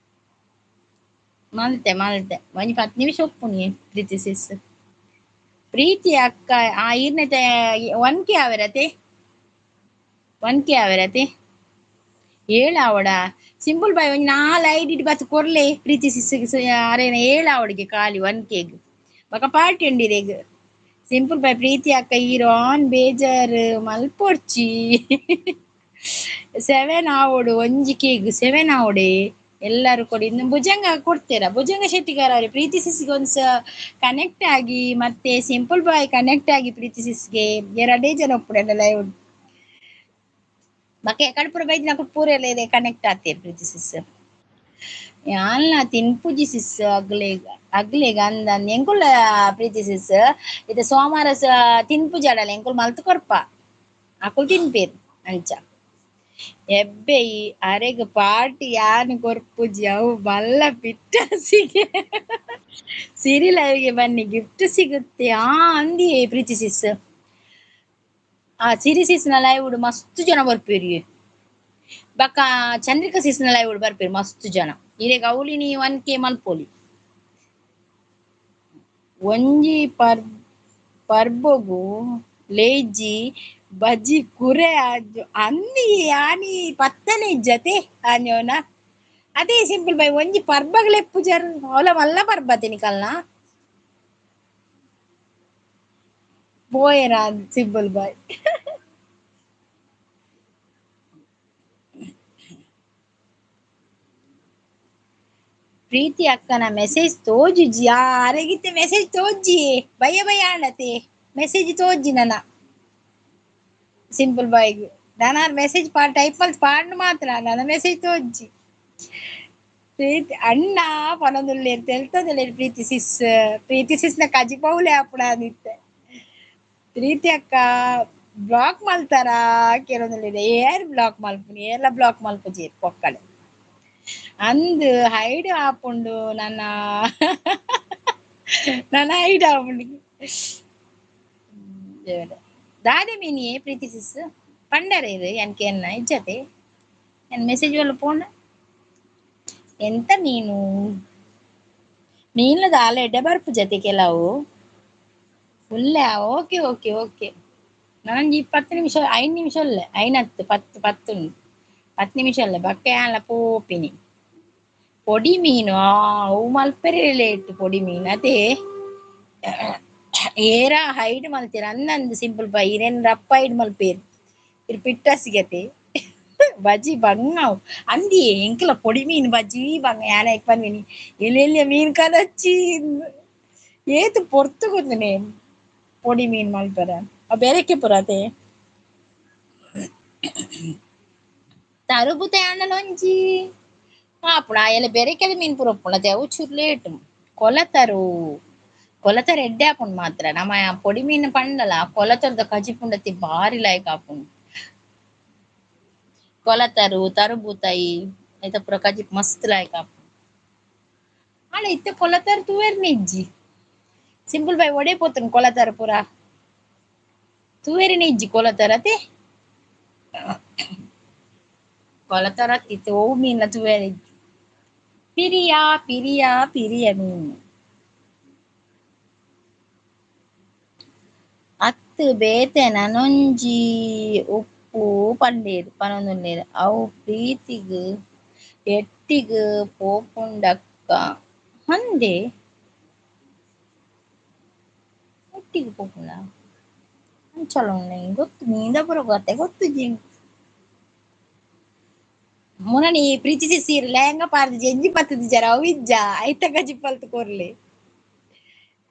ಮಲ್ತೆ ಮಲ್ತೆ ಒಂಜಿ 10 ನಿಮಿಷ ಒಪ್ಪುನಿ ಪ್ರೀತಿ ಸಿಸ್. ಪ್ರೀತಿ ಅಕ್ಕ ಆ ಈರ್ನೆ 1K ಆವರತೆ, 1K ಆವರತೆ ಏಳಾವಡ ಸಿಂಪಲ್ ಬಾಯ್ ಒಂಜಿ 4 ಐಡಿ ಬತ್ ಕೊರ್ಲೆ ಪ್ರೀತಿ ಸಿಸ್ ಅರೇನ ಏಳಾವಡಿಗೆ ಖಾಲಿ 1K ಬಕ ಪಾರ್ಟಿ ಉಂಡಿರೆಗ್. ಸಿಂಪಲ್ ಬಾಯ್ ಪ್ರೀತಿ ಅಕ್ಕ ಈರಾನ್ ಬೇಜಾರ್ ಮಲ್ಪೊರ್ಚಿ. 7 ಆವಡು 1 ಕೇಗ್ 7 ಆವಡೆ ಎಲ್ಲರೂ ಕೊಡಿ. ಇನ್ನು ಭುಜಂಗ ಕೊಡ್ತೀರಾ? ಭುಜಂಗ ಶೆಟ್ಟಿಗಾರ್ ಅವರೇ ಪ್ರೀತಿ ಸಿಸ್ಗೆ ಒಂದ್ಸ ಕನೆಕ್ಟ್ ಆಗಿ, ಮತ್ತೆ ಸಿಂಪಲ್ ಬಾಯ್ ಕನೆಕ್ಟ್ ಆಗಿ ಪ್ರೀತಿ ಸಿಸ್ಗೆ ಎರಡೇ ಜನ ಒಪ್ಪುಡೆ ಲೈವ್ ಬಕ್ಕೆ ಕಡ್ಪುರ ಬೈದಿನ ಪೂರ ಎಲ್ಲ ಕನೆಕ್ಟ್ ಆತೇರು ಪ್ರೀತಿ ಸಿಸ್. ಯಾನ್ಲ ತಿನ್ಪುಜಿ ಸಿಸ್ ಅಗ್ಲೇಗ ಅಗ್ಲೇಗ ಅಂದ ಎಂಕುಲ ಪ್ರೀತಿ ಸಿಸ್. ಇದು ಸೋಮವಾರ ತಿನ್ಪುಜಿ ಆಡಲ್ಲ ಎಂಕುಲ್ ಮಲ್ತು ಕೊರ್ಪ ಅಕುಲ್ ತಿನ್ಪೇರು ಅಂಚ. ಎಬ್ಬೆ ಈ ಅರೆಗ್ ಪಾರ್ಟಿ ಯಾನ್ ಕೊರ್ಪುಜಿ ಅವು ಮಲ್ಲ ಪಿಟ್ಟಾಸಿಗೆ. ಸಿರಿ ಲೈವ್ಗೆ ಬನ್ನಿ ಗಿಫ್ಟ್ ಸಿಗುತ್ತೆ ಆ ಅಂದಿಯೇ ಪ್ರೀತಿ ಸಿಸ್. ಆ ಸಿರಿ ಸಿಸ್ನ ಲೈವ್ ಮಸ್ತ್ ಜನ ಬರ್ಪೇರಿ. ಬಕ್ಕ ಚಂದ್ರಿಕಾ ಸಿಸ್ನ ಲೈವ್ ಬರ್ಪೇರಿ ಮಸ್ತ್ ಜನ. ಇರೆಗ್ ಅವಳಿ 1K ಮಲ್ಪೊಲಿ. ಒಂಜಿ ಪರ್ಬೊಗು ಲೇಜಿ ಬಜ್ಜಿ ಕುರೆ ಅಂದಿ ಆನಿ ಪತ್ತನೆ ಇಜ್ಜತೆ ಆಂಜೋನ. ಅದೇ ಸಿಂಪಲ್ ಬೈ ಒಂಜಿ ಪರ್ಬಗ್ಲೆಪ್ಪು ಜರ್ ಅವಲ ಮಲ್ಲ ಪರ್ಬತಿನಿ ಕಲ್ನ ಪೋಯೆರಾ ಸಿಂಪಲ್ ಬಾಯ್. ಪ್ರೀತಿ ಅಕ್ಕನ ಮೆಸೇಜ್ ತೋಜುಜಿ ಅರೆಗಿತ್ತೆ ಮೆಸೇಜ್ ತೋಜಿ ಬಯ್ಯ ಬಯ್ಯ ಆಂಡತೆ ಮೆಸೇಜ್ ತೋಜಿ ನನ್ನ ಸಿಂಪಲ್ ಬಾಯ್ಗ್. ನಾನು ಮೆಸೇಜ್ ಪಾ ಟೈಪ್ ಮಲ್ತ್ ಪಾಡ್ನು ಮಾತ್ರ ನನ್ನ ಮೆಸೇಜ್ ತೋಜಿ. ಪ್ರೀತಿ ಅಣ್ಣ ಪನೊಂದುಲ್ಲೆರ್ ತೆಲ್ತೊಂದುಲ್ಲೆರ್ ಪ್ರೀತಿ ಸಿಸ್. ಪ್ರೀತಿ ಸಿಸ್ನ ಕಜಿ ಪೌಲೆ ಆಪುಡ ಅಂದಿತ್ತೆ. ಪ್ರೀತಿ ಅಕ್ಕ ಬ್ಲಾಕ್ ಮಲ್ತಾರ ಕೇಳೊಂದುಲ್ಲೆರ್. ಏರ್ ಬ್ಲಾಕ್ ಮಲ್ಪುನಿ ಏರ್ಲ ಬ್ಲಾಕ್ ಮಲ್ಪುಜೆರ್ ಪೊಕ್ಕಡೆ ಅಂದ್ ಹೈಡ್ ಆಪುಂಡು ನನ್ನ ನನ್ನ ಹೈಡ್ ಆಪುಂಡು. ದಾದೆ ಮೀನಿಯೇ ಪ್ರೀತಿ ಸಿಸ್ ಪಂಡರ ಇದು ಎನ್ಕೆ ಎನ್ನ ಇಜ್ಜತೆ ಎನ್ ಮೆಸೇಜ್ ಒಲ್ಲ ಪೋಂಡ ಎಂತ ಮೀನು ಮೀನ್ಲದ ದಾಲ ಎಡ್ಡೆ ಬರ್ಪು ಜತೆ ಕೆಲವು ಫುಲ್ಲ. ಓಕೆ ಓಕೆ ಓಕೆ ನನಂಜಿ 10 ನಿಮಿಷ 5 ನಿಮಿಷ ಅಲ್ಲ ಐನತ್ತು 10 10 ಉಂಡು 10 ನಿಮಿಷ ಅಲ್ಲ ಬಕ್ಕೆ ಅಲ್ಲ ಪೋಪಿನಿ. ಪೊಡಿ ಮೀನು ಅವು ಮಲ್ಪೆರೆ ಲೇಟ್ ಪೊಡಿ ಮೀನು ಅದೇ ಏರ ಹೈಡ್ ಮಲ್ತೀರ ಅಂದಂದು ಸಿಂಪಲ್ ಬೈ ಇರೇನ್ ರಪ್ಪ ಹೈಡ್ ಮಲ್ಪೇರು ಇರ್ ಪಿಟ್ಟ ಸಿಗತೆ ಬಜ್ಜಿ ಬಂಗಾವು ಅಂದಿ ಎಂಕಲ ಪೊಡಿ ಮೀನು ಬಜ್ಜಿ ಬಂಗ ಯಾನ ಪನ್ವಿನಿ ಎಲ್ಲೆಲ್ಲಿಯ ಮೀನು ಕದಚ್ಚಿ ಏತು ಪೊರ್ತು ಗೊತ್ತನೆ ಪೊಡಿ ಮೀನು ಮಲ್ಪರ ಬೇರೆಕ್ಕೆ ಪುರತೆ ತರುಬುತೆ ಆಂಡಲ ಒಂಜಿ ಆಪುಣ ಎಲೆ ಬೆರೆಕೆದ ಮೀನು ಪೂರ ಉಪ್ಪುಂಡು ಅತೆ ಅವು ಚೂರು ಲೇಟ್. ಕೊಲತರು ಕೊಲತರು ಎಡ್ಡೆ ಆಪುಂಡು ಮಾತ್ರ. ನಮ್ಮ ಪೊಡಿ ಮೀನು ಪಂಡಲ ಕೊಲತರದ ಕಜಿಪುಂಡತಿ ಬಾರಿ ಲಾಯ್ಕ್ ಆಪುಂಡು. ಕೊಲತರು ತರುಬೂತಾಯಿ ಐತ ಪೂರ ಕಜಿಪು ಮಸ್ತ್ ಲಾಯ್ಕ್ ಆಪುಂಡು. ಆಂಡ ಇತ್ತೆ ಕೊಲತರು ತೂವೆರ್ನೆ ಇಜ್ಜಿ. ಸಿಂಪಲ್ ಬಾಯ್ ಒಡೆ ಪೋತುಂಡು ಕೊಲತರು ಪೂರ ತೂವೆರೆನೆ ಇಜ್ಜಿ ಕೊಲತರು ಅತೆ. ಕೊಲತರ ಇತ್ತೆ ಒವು ಮೀನ್ಲ ತೂವೆರೆ ಇಜ್ಜಿ. ಪಿರಿಯ ಪಿರಿಯ ಪಿರಿಯ ಮೀನು. ಅತ್ತ್ ಬೇತೆ ನನೊಂಜಿ ಉಪ್ಪು ಪಂಡೇರ್ ಪನೊಂದುಲ್ಲೆರ್ ಅವು ಪ್ರೀತಿಗ್ ಎಟ್ಟಿಗ್ ಪೋಪುಂಡಕ್ಕ ಅಂದೆ ಒಟ್ಟಿಗೆ ಪೋಪುಂಡ ಅಂಚಲ ಉಂಡೆ ಗೊತ್ತು ಮೀನ್ದ ಪೂರ ಗೊತ್ತೆ ಗೊತ್ತುಜ್ಜಿ ಎಂಕ್. ಮುನನಿ ಪ್ರೀತಿ ಸೀರೆ ಲೆಹಂಗಾ ಪಾರ್ದ್ ಜೆಂಜಿ ಪತ್ತುದಿಜಾರ ಅವು ಇಜ್ಜ ಐತ ಕಜಿಪು ಮಲ್ತ್ ಕೊರ್ಲೆ.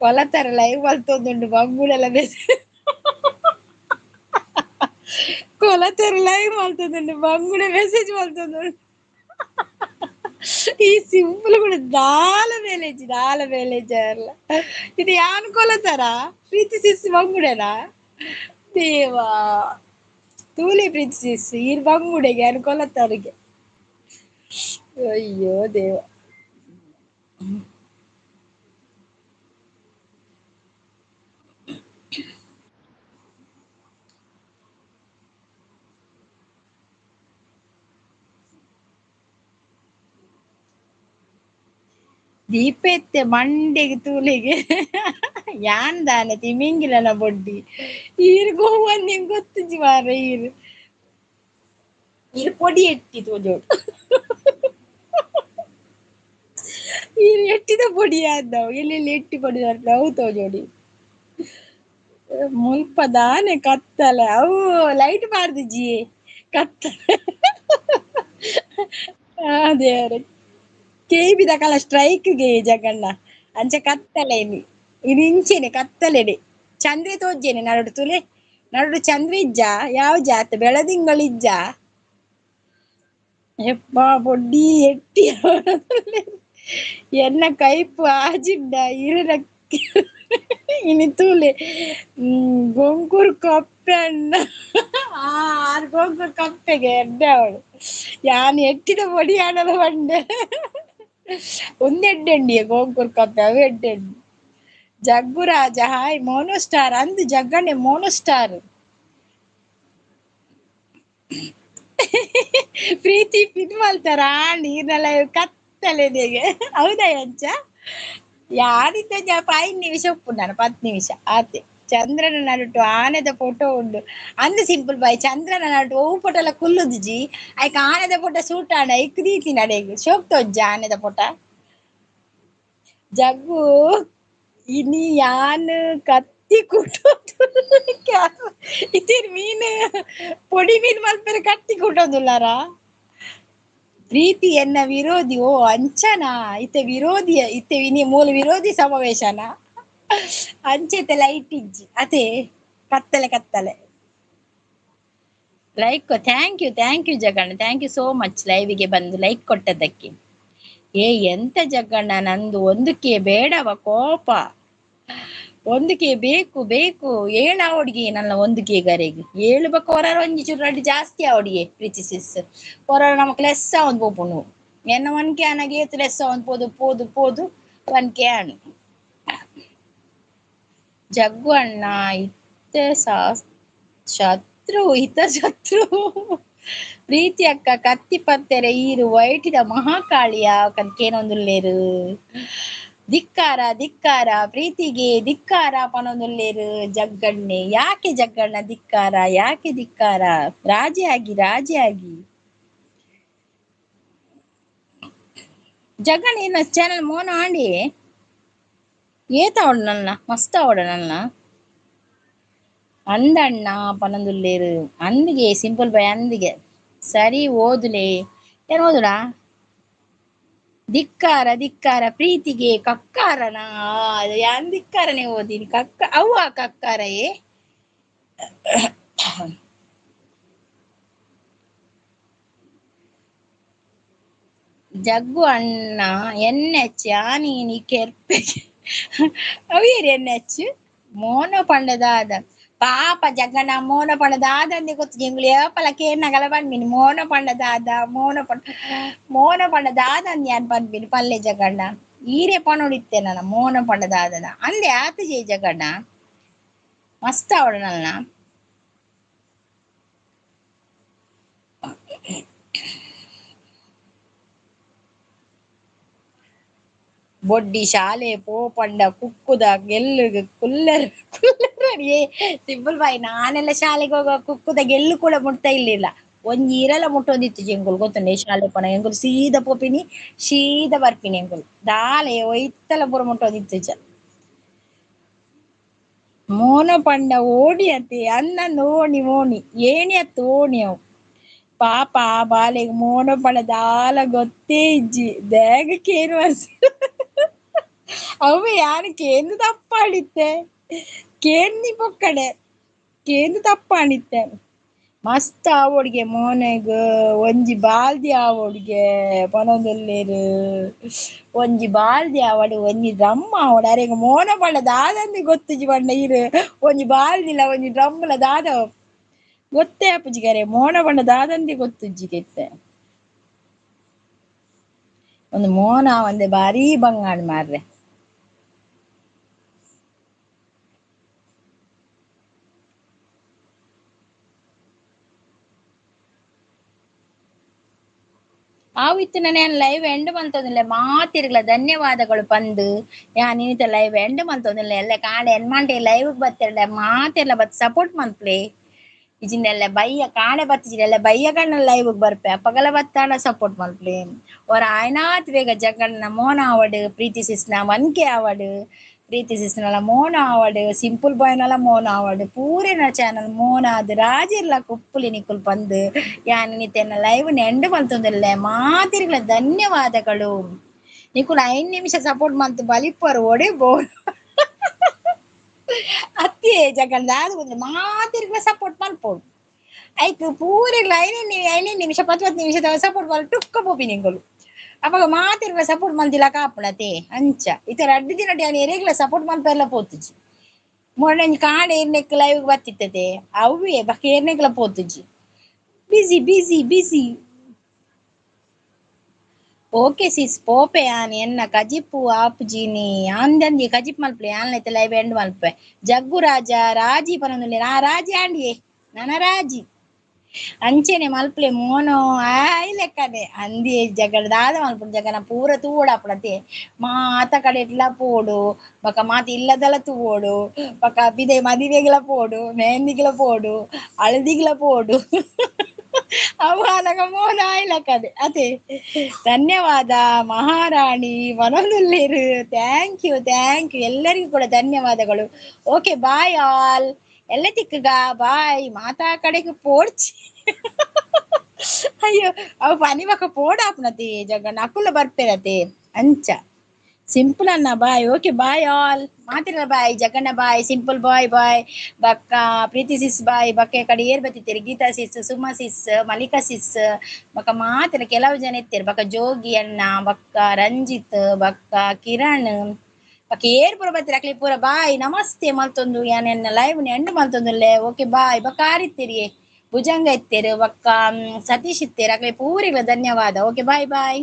ಕೊಲತರ ಲೈವ್ ಮಲ್ತೊಂದುಂಡು ಬಂಗುಡೆಲ ಬೇತೆ ಕೊಲತರ ಲೈವ್ ಮಲ್ತೊಂದುಂಡು ಬಂಗುಡೆ ಮೆಸೇಜ್ ಮಲ್ತೊಂದುಂಡು. ಈ ಸಿಂಪಲ್ ಕೂಡ ದಾಲ ಬೇಲೆ ಇಜ್ಜಿ ದಾಲ ಬೇಲೆ ಇಜ್ಜಿ ಇದು ಯಾನ್ ಕೊಲತರ ಪ್ರೀತಿ ಸಿಸ್ ಬಂಗುಡೆನಾ ದೇವಾ ತೂಲೆ ಪ್ರೀತಿ ಸಿಸ್ ಈರ್ ಬಂಗುಡೆಗೆ ಯಾನ್ ಕೊಲತರಿಗೆ. ಅಯ್ಯೋ ದೇವ. ದೀಪೆತ್ತೆ ಮಂಡೆಗ್ ತೂಲೆಗೆ ಯಾನ್ ದಾನೆ ತಿಮಿಂಗಿಲನ ಬೊಡ್ಡಿ ಈರ್ ಗೋವಂದ್ ಎಂಕ್ ಗೊತ್ತುಜ್ಜಿ ಮಾರ್ರೆ ಈರ್ ಈರ್ ಪೊಡಿ ಎಟ್ಟಿ ತೋಜೋಡು ಈರ್ ಎಟ್ಟಿದ ಪೊಡಿ ಆದವು ಎಲ್ಲೆಲ್ಲಿ ಎಟ್ಟಿ ಪೊಡಿ ಅವು ತೋಜೋಡಿ. ಮುಲ್ಪ ದಾನೆ ಕತ್ತಲೆ ಅವು ಲೈಟ್ ಪಾಡ್ದಿಜ್ಜಿ ಕತ್ತಲೆ. ದೇವರೇ ಕೆಬಿದ ಸ್ಟ್ರೈಕ್ ಗೆ ಜಗಣ್ಣ ಅಂಚ ಕತ್ತಲೆ ಇನಿ ಇನಿ ಇಂಚೆನೆ ಕತ್ತಲೆಡೆ ಚಂದ್ರೆ ತೋಜ್ಜೇನೆ ನಡುಡು ತುಲೆ ನಡುಡು ಚಂದ್ರೆ ಇಜ್ಜ ಯಾವ ಜಾತ್ ಬೆಳದಿಂಗಳು ಇಜ್ಜ ಯಪ್ಪಾ ಪೊಡಿ ಎಟ್ಟಿ ಎನ್ನ ಕೈಪು ಆಜಿಂಡ ಇರನ ಇನಿ ತೂಲೆ ಗೊಂಕುರ್ ಕಪ್ಪೆ ಅಣ್ಣ ಆರ್ ಗೊಂಕುರ್ ಕಪ್ಪೆಗೆ ಎಡ್ಡೆ ಅವಳು ಯಾನ್ ಎಟ್ಟಿದ ಪೊಡಿ ಆಡಲ ಪಂಡೆ ಒಂದ್ ಎಡ್ಡೆ ಉಂಡಿಯೆ ಗೋಂಕುರ್ ಕಪ್ಪೆ ಅವು ಎಡ್ಡೆ ಉಂಡು. ಜಗ್ಗುರಾಜ ಹಾಯ್ ಮೋನೋ ಸ್ಟಾರ್ ಅಂದು ಜಗ್ಗಣ್ಣೆ ಮೋನೋ ಸ್ಟಾರ್. ಪ್ರೀತಿ ಪಿನ್ ಮಲ್ತಾರ ಆಂಡ್ ಈರ್ನ ಕತ್ತಲೆದೆಗೆ ಹೌದಾ ಅಂಚ ಯಾರಿದ್ದ ಜಾಪ 5 ನಿಮಿಷ ಉಪ್ಪು ನಾನು 10 ನಿಮಿಷ ಆತೆ. ಚಂದ್ರನ ನಡುಟು ಆನೆದ ಫೋಟೋ ಉಂಡು ಅಂದ್ ಸಿಂಪಲ್ ಬಾಯ್ ಚಂದ್ರನ ನಡುಟು ಒವು ಫೋಟೋಲ ಕುಲ್ಲುದಿಜಿ ಐಕ್ ಆನೆದ ಫೋಟೋ ಸೂಟ್ ಆಂಡ ಐಕ್ ದೀತಿನ ಅಡೆಗ್ ಶೋಕ್ ತೋಜ್ಜ ಆನೆದ ಫೋಟೋ. ಜಗ್ಗು ಇನಿ ಯಾನ್ ಕತ್ತಿ ಕುಟೊಂದು ಇತ್ತಿರ್ ಮೀನ್ ಪೊಡಿ ಮೀನ್ ಮಲ್ಪೆರೆ ಕತ್ತಿ ಕುಟೊಂದುಲ್ಲಾರ. ಪ್ರೀತಿ ಎನ್ನ ವಿರೋಧಿ ಓ ಅಂಚನಾ ಇತ್ತೆ ವಿರೋಧಿ ಇತ್ತೆ ಇನಿ ಮೂಲ ವಿರೋಧಿ ಸಮಾವೇಶನ ಅಂಚೆತೆ ಲೈಟ್ ಇಜ್ಜಿ ಅದೇ ಕತ್ತಲೆ ಕತ್ತಲೆ. Like thank you thank you Jagganna thank you so much ಲೈವಿಗೆ ಬಂದು ಲೈಕ್ ಕೊಟ್ಟದ್ದಕ್ಕೆ. ಏ ಎಂತ ಜಗ್ಗಣ್ಣ ನಂದು ಒಂದಕ್ಕೆ ಬೇಡವ ಕೋಪ ಒಂದಕ್ಕೆ ಬೇಕು ಬೇಕು ಏಳು ಅವಡಿಗೆ ನನ್ನ ಒಂದಕ್ಕೆ ಗರೆಗೆ ಏಳು ಬಕ್ಕ ಹೊರ ಒಂಜಿ ಚೂರು ರಡ್ಡು ಜಾಸ್ತಿ ಅವಡಿಗೆ ಪ್ರೀತಿ ಸಿಸ್ ಹೊರ ನಮಕ್ ಲೆಸ್ ಒಂದು ಪೋಪುಂಡು ಎನ್ನ ಒನ್ಕೆ ಆನಾಗ ಏತ್ ಲೆಸ್ ಒಂದು ಪೋದು ಪೋದು ಪೋದು ಒನ್ಕೆ ಆಣು. ಜಗ್ಗು ಅಣ್ಣ ಇತ್ತೆ ಶತ್ರು ಹಿತ ಶತ್ರು. ಪ್ರೀತಿ ಅಕ್ಕ ಕತ್ತಿ ಪತ್ತೆರೆ ಈರು ವೈಟಿದ ಮಹಾಕಾಳಿಯ ಕಕ್ಕೇನೊಂದುಲ್ಲೇರು ಧಿಕ್ಕಾರ ಧಿಕ್ಕಾರ ಪ್ರೀತಿಗೆ ಧಿಕ್ಕಾರ ಪನೊಂದುಲ್ಲೇರು ಜಗ್ಗಣ್ಣೆ ಯಾಕೆ ಜಗ್ಗಣ್ಣ ಧಿಕ್ಕಾರ ಯಾಕೆ ಧಿಕ್ಕಾರ ರಾಜಿ ಆಗಿ ರಾಜಿ ಆಗಿ. ಜಗ್ಗಣ್ಣ ಏನ ಚಾನಲ್ ಮೋನ ಆಂಡಿ ಏತ ಅವಳು ನನ್ನ ಮಸ್ತ್ ಅವಳು ನನ್ನ ಅಂದಣ್ಣ ಪನೊಂದುಲ್ಲೇರು ಅಂದಿಗೆ ಸಿಂಪಲ್ ಬಾಯ್ ಅಂದಿಗೆ ಸರಿ ಓದುಲೆ ಏನ್ ಓದುಡಾ. ಧಿಕ್ಕಾರ ಧಿಕ್ಕಾರ ಪ್ರೀತಿಗೆ ಕಕ್ಕಾರನ ಯಾನ್ ಧಿಕ್ಕಾರನೇ ಓದಿನಿ ಕಕ್ಕ ಅವ್ವ ಕಕ್ಕಾರಯೇ. ಜಗ್ಗು ಅಣ್ಣ ಎನ್ ಎಚ್ ಯಾನೀನಿ ಕೆರ್ಪೆ ಅವೇರಿ ಎನ್ ಎಚ್ ಮೋನ ಪಂಡದಾದ ಪಾಪ ಜಗ್ಗಣ್ಣ ಮೋನ ಪಂಡದಾದಂದೆ ಗೊತ್ತು ಎಂಗುಲು ಏಪಲ ಕೇರ್ನಗಲ ಪನ್ಪಿನಿ ಮೋನ ಪಂಡದಾದ ಮೋನ ಪಂಡ ಮೋನ ಪಂಡದಾದಂದೆ ಯಾನ್ ಪನ್ಪಿನಿ ಪಲ್ಲೆ ಜಗಣ್ಣ ಈರೆ ಪನೊಡಿತ್ತೆ ನನ್ನ ಮೋನ ಪಂಡದಾದನ ಅಂದೆ ಆತ ಜೈ ಜಗಣ್ಣ ಮಸ್ತ್ ಅವಳು ನನ್ನ. ಬೊಡ್ಡಿ ಶಾಲೆ ಪೋಪಂಡ ಕುಕ್ಕುದ ಗೆಲ್ಲು ಕುಲ್ಲರ್ ಕುಲ್ಲರ್ ಏ ಸಿಂಪಲ್ ಬಾಯ್ ನಾನೆಲ್ಲ ಶಾಲೆಗೆ ಹೋಗುವ ಕುಕ್ಕುದ ಗೆಲ್ಲು ಕೂಡ ಮುಟ್ತಾ ಇರ್ಲಿಲ್ಲ. ಒಂಜಿ ಇರಲ ಮುಟ್ಟೊಂದಿತ್ತು ಎಂಗುಲು ಗೊತ್ತುಂಡೆ ಶಾಲೆ ಪೋನ ಎಂಗುಲು ಸೀದಾ ಪೋಪಿನಿ ಸೀದಾ ಬರ್ಪಿನಿ ಎಂಗುಲು ದಾಲೆ ಒಯ್ತಲ ಪೂರ ಮುಟ್ಟೊಂದಿತ್ತು ಜ. ಮೋನ ಪಂಡ ಓಣಿ ಅತ್ತೆ ಅನ್ನಂದು ಓಣಿ ಓಣಿ ಏಣಿ ಅತ್ತು ಓಣಿ ಅವು ಪಾಪ ಆ ಬಾಲೆಗ್ ಮೋನ ಪಂಡ ದಾಲ ಗೊತ್ತೇ ಇಜ್ಜಿ ದೇಗ ಕೇನು ಅವು ಯಾನ್ ಕೇಂದು ತಪ್ಪಾಡಿತ್ತೆ ಕೇಂದಿ ಪೊಕ್ಕಡೆ ಕೇಂದು ತಪ್ಪಾಡಿತ್ತೆ ಮಸ್ತ್ ಆವೊಡ್ಗೆ ಮೋನೆಗ್ ಒಂಜಿ ಬಾಲ್ದಿ ಆವೊಡ್ಗೆ ಪನೊಂದುಲ್ಲೆರ್ ಒಂಜಿ ಬಾಲ್ದಿ ಆವಡ್ ಒಂಜಿ ಡ್ರಮ್ ಆವಡ್ ಅರೆಗ್ ಮೋನ ಪಂಡ ದಾದಂದ್ ಗೊತ್ತುಜಿ ಪಂಡ ಇರ್ ಒಂಜಿ ಬಾಲ್ದಿಲ ಒಂಜಿ ಡ್ರಮ್ಲ ದಾದ ಗೊತ್ತೇ ಆಪುಜಿ ಮೋನ ಪಂಡ ದಾದಂದಿ ಗೊತ್ತುಜ್ಜಿ ಇತ್ತೆ. ಒಂದು ಮೋನ ಒಂದೆ ಬಾರಿ ಬಂಗಾಣ್ ಮಾರ್ರೆ. ಆವಿತ್ತು ನಾನು ಲೈವ್ ಎಂಡ್ ಮಂತೊಂದಿಲ್ಲ ಮಾತಿರ್ಲ ಧನ್ಯವಾದಗಳು ಪಂದು ಯಾನ್ ಇನಿತ ಲೈವ್ ಎಂಡ್ ಮಂತೊಂದಿಲ್ಲ ಎಲ್ಲ ಕಾಂಡೆ ಎನ್ಮಾಂಟೆ ಲೈವ್ ಬತ್ತಿರಲ್ಲ ಮಾತಿರ್ಲ ಬತ್ ಸಪೋರ್ಟ್ ಮನ್ಪ್ಲೆ ಇಜಿಂದೆಲ್ಲ ಬಯ್ಯ ಕಾಣೆ ಬತ್ತಿಜಿಲ್ಲ ಬಯ್ಯ ಕಣ್ಣ ಲೈವ್ ಬರ್ಪೆ ಅಪ್ಪಗಲ ಬತ್ತಾಡ ಸಪೋರ್ಟ್ ಮನ್ಪ್ಲೆ ಹೊರ ಆಯ್ನಾತ್ ಬೇಗ ಜಗಣ್ಣ ಮೋನ ಆವಡ್ ಪ್ರೀತಿ ಸಿಸ್ನ ವನ್ಕೆ ಆವಡ್ ಪ್ರೀತಿ ಸಿಸ್ನಲ ಮೋನ ಆವಡ್ ಸಿಂಪಲ್ ಬಾಯ್ನಲ ಮೋನ ಆವಡ್ ಪೂರೆನ ಚಾನಲ್ ಮೋನ ಅದು ರಾಜಿರ್ಲ ಕುಪ್ಪುಲಿ ನಿಕ್ಕುಲ್ ಪಂದು ಯಾನ್ ನಿತ್ಯನ ಲೈವ್ ಎಂಡ್ ಮಲ್ತೊಂದಿಲ್ಲ ಮಾತಿರ್ಲ ಧನ್ಯವಾದಗಳು. ನಿಕುಲ್ 5 ನಿಮಿಷ ಸಪೋರ್ಟ್ ಮಂತ್ ಬಲಿಪ್ಪರು ಒಡೆ ಬೋಲ್ ಅತ್ತೆ ಜಗಣ್ಣ ದಾದ ಮಾತಿರ್ಲ ಸಪೋರ್ಟ್ ಮಲ್ಪೊಡು ಐಕ್ ಪೂರೆಗ್ಲ 5 ನಿಮಿಷ 10 ನಿಮಿಷ ಸಪೋರ್ಟ್ ಮಲ್ ಟುಕ್ಕ ಪೋಪಿ ನಿಂಗುಲು ಅವಾಗ ಮಾತಿರ್ಲ ಸಪೋರ್ಟ್ ಮಲ್ದಿಲ್ಲ ಕಾಪುಣತೆ ಅಂಚ ಇತ್ತ ರಡ್ಡು ದಿನ ಯಾನ್ ಎರೆಗ್ಲ ಸಪೋರ್ಟ್ ಮಲ್ಪೆರ್ಲ ಪೋತುಜಿ ಮೊನ್ನೆ ಕಾಂಡೆ ಏರ್ನೆಕ್ ಲೈವ್ ಬತ್ತಿತ್ತದೆ ಅವ್ವೇ ಬಕ ಏರ್ನೆಕ್ಲ ಪೋತುಜಿ busy busy busy. Okay sis ಪೋಪೆ ಯಾನ್ ಎನ್ನ ಕಜಿಪ್ಪು ಆಪುಜಿನಿ ಅಂದಂದಿ ಕಜಿಪ್ ಮಲ್ಪಲೆ ಯಾನ್ಲೈತೆ ಲೈವ್ ಎಂಡ್ ಮಲ್ಪೆ ಜಗ್ಗು ರಾಜ ರಾಜಿ ಪನೊಂದುಲ್ಲೆ ಆ ರಾಜಿ ಆಂಡಿಯೇ ನನ ರಾಜಿ ಅಂಚೆನೆ ಮಲ್ಪಲೆ ಮೋನೋ ಆಯ್ ಲೆಕ್ಕನೆ ಅಂದಿ ಜಗಡ ದಾದ ಮಲ್ಪುಂಡು ಜಗನ ಪೂರ ತೂವೊಡಾಪುಡತೆ ಮಾತ ಕಡೆಟ್ಲ ಪೋಡು ಬೊಕ ಮಾತ ಇಲ್ಲದಲ ತೂವೊಡು ಬೊಕ ಬಿದೆ ಮದಿವೆಗ್ಲ ಪೋಡು ಮೆಹಂದಿಗ್ಲ ಪೋಡು ಹಳದಿಗ್ಲ ಪೋಡು ಅವು ಆನಗ ಮೋನ ಆಯ್ಲಕ್ಕದೆ ಅದೇ. ಧನ್ಯವಾದ ಮಹಾರಾಣಿ ಮನೋನುಲ್ಲೇರು thank you thank you ಎಲ್ಲರಿಗೂ ಕೂಡ ಧನ್ಯವಾದಗಳು. ಓಕೆ ಬಾಯ್ ಆಲ್ ಎಲ್ಲ ತಿಕ್ಕಗ ಬಾಯ್ ಮಾತಾ ಕಡೆಗೆ ಪೋಡ್ಚಿ ಅಯ್ಯೋ ಅವು ಪನಿ ಬಕ ಪೋಡಾಪುನತಿ ಜಗಣ್ಣ ಅಕುಲ ಬರ್ಪೇರತೆ ಅಂಚ ಸಿಂಪಲ್ ಅನ್ನ ಬಾಯ್. ಓಕೆ ಬಾಯ್ ಆಲ್ ಮಾತಿರಲ್ಲ bye Jaganna bye simple boy bye ಬಕ್ಕ ಪ್ರೀತಿ ಸಿಸ್ ಬಾಯ್ ಬಕ್ಕ ಕಡೆ ಏರ್ ಬತ್ತಿತ್ತೀರಿ Geetha sis Suma sis Mallika sis ಬಕ್ಕ ಮಾತಿರ ಕೆಲವು ಜನ ಇತ್ತೀರಿ ಬಕ್ಕ ಜೋಗಿ ಅಣ್ಣ ಬಕ್ಕ ರಂಜಿತ್ ಬಕ್ಕ ಕಿರಣ್ ಬಕ್ಕ ಏರ್ ಪೂರ ಬತ್ತೀರಿ ಅಕ್ಲಿ ಪೂರ ಬಾಯ್ ನಮಸ್ತೆ ಮಲ್ತೊಂದು ಯಾನ್ ಎನ್ನ ಲೈವ್ ಎಂಡ್ ಮಲ್ತೊಂದುಲ್ಲೆ. ಓಕೆ ಬಾಯ್ ಬಕ್ಕ ಆರಿತ್ತೀರಿ ಭುಜಂಗ ಇತ್ತೀರಿ ಬಕ್ಕ ಸತೀಶ್ ಇತ್ತೀರಿ ಅಕ್ಲಿ ಪೂರಿಗಳ ಧನ್ಯವಾದ. Okay bye bye.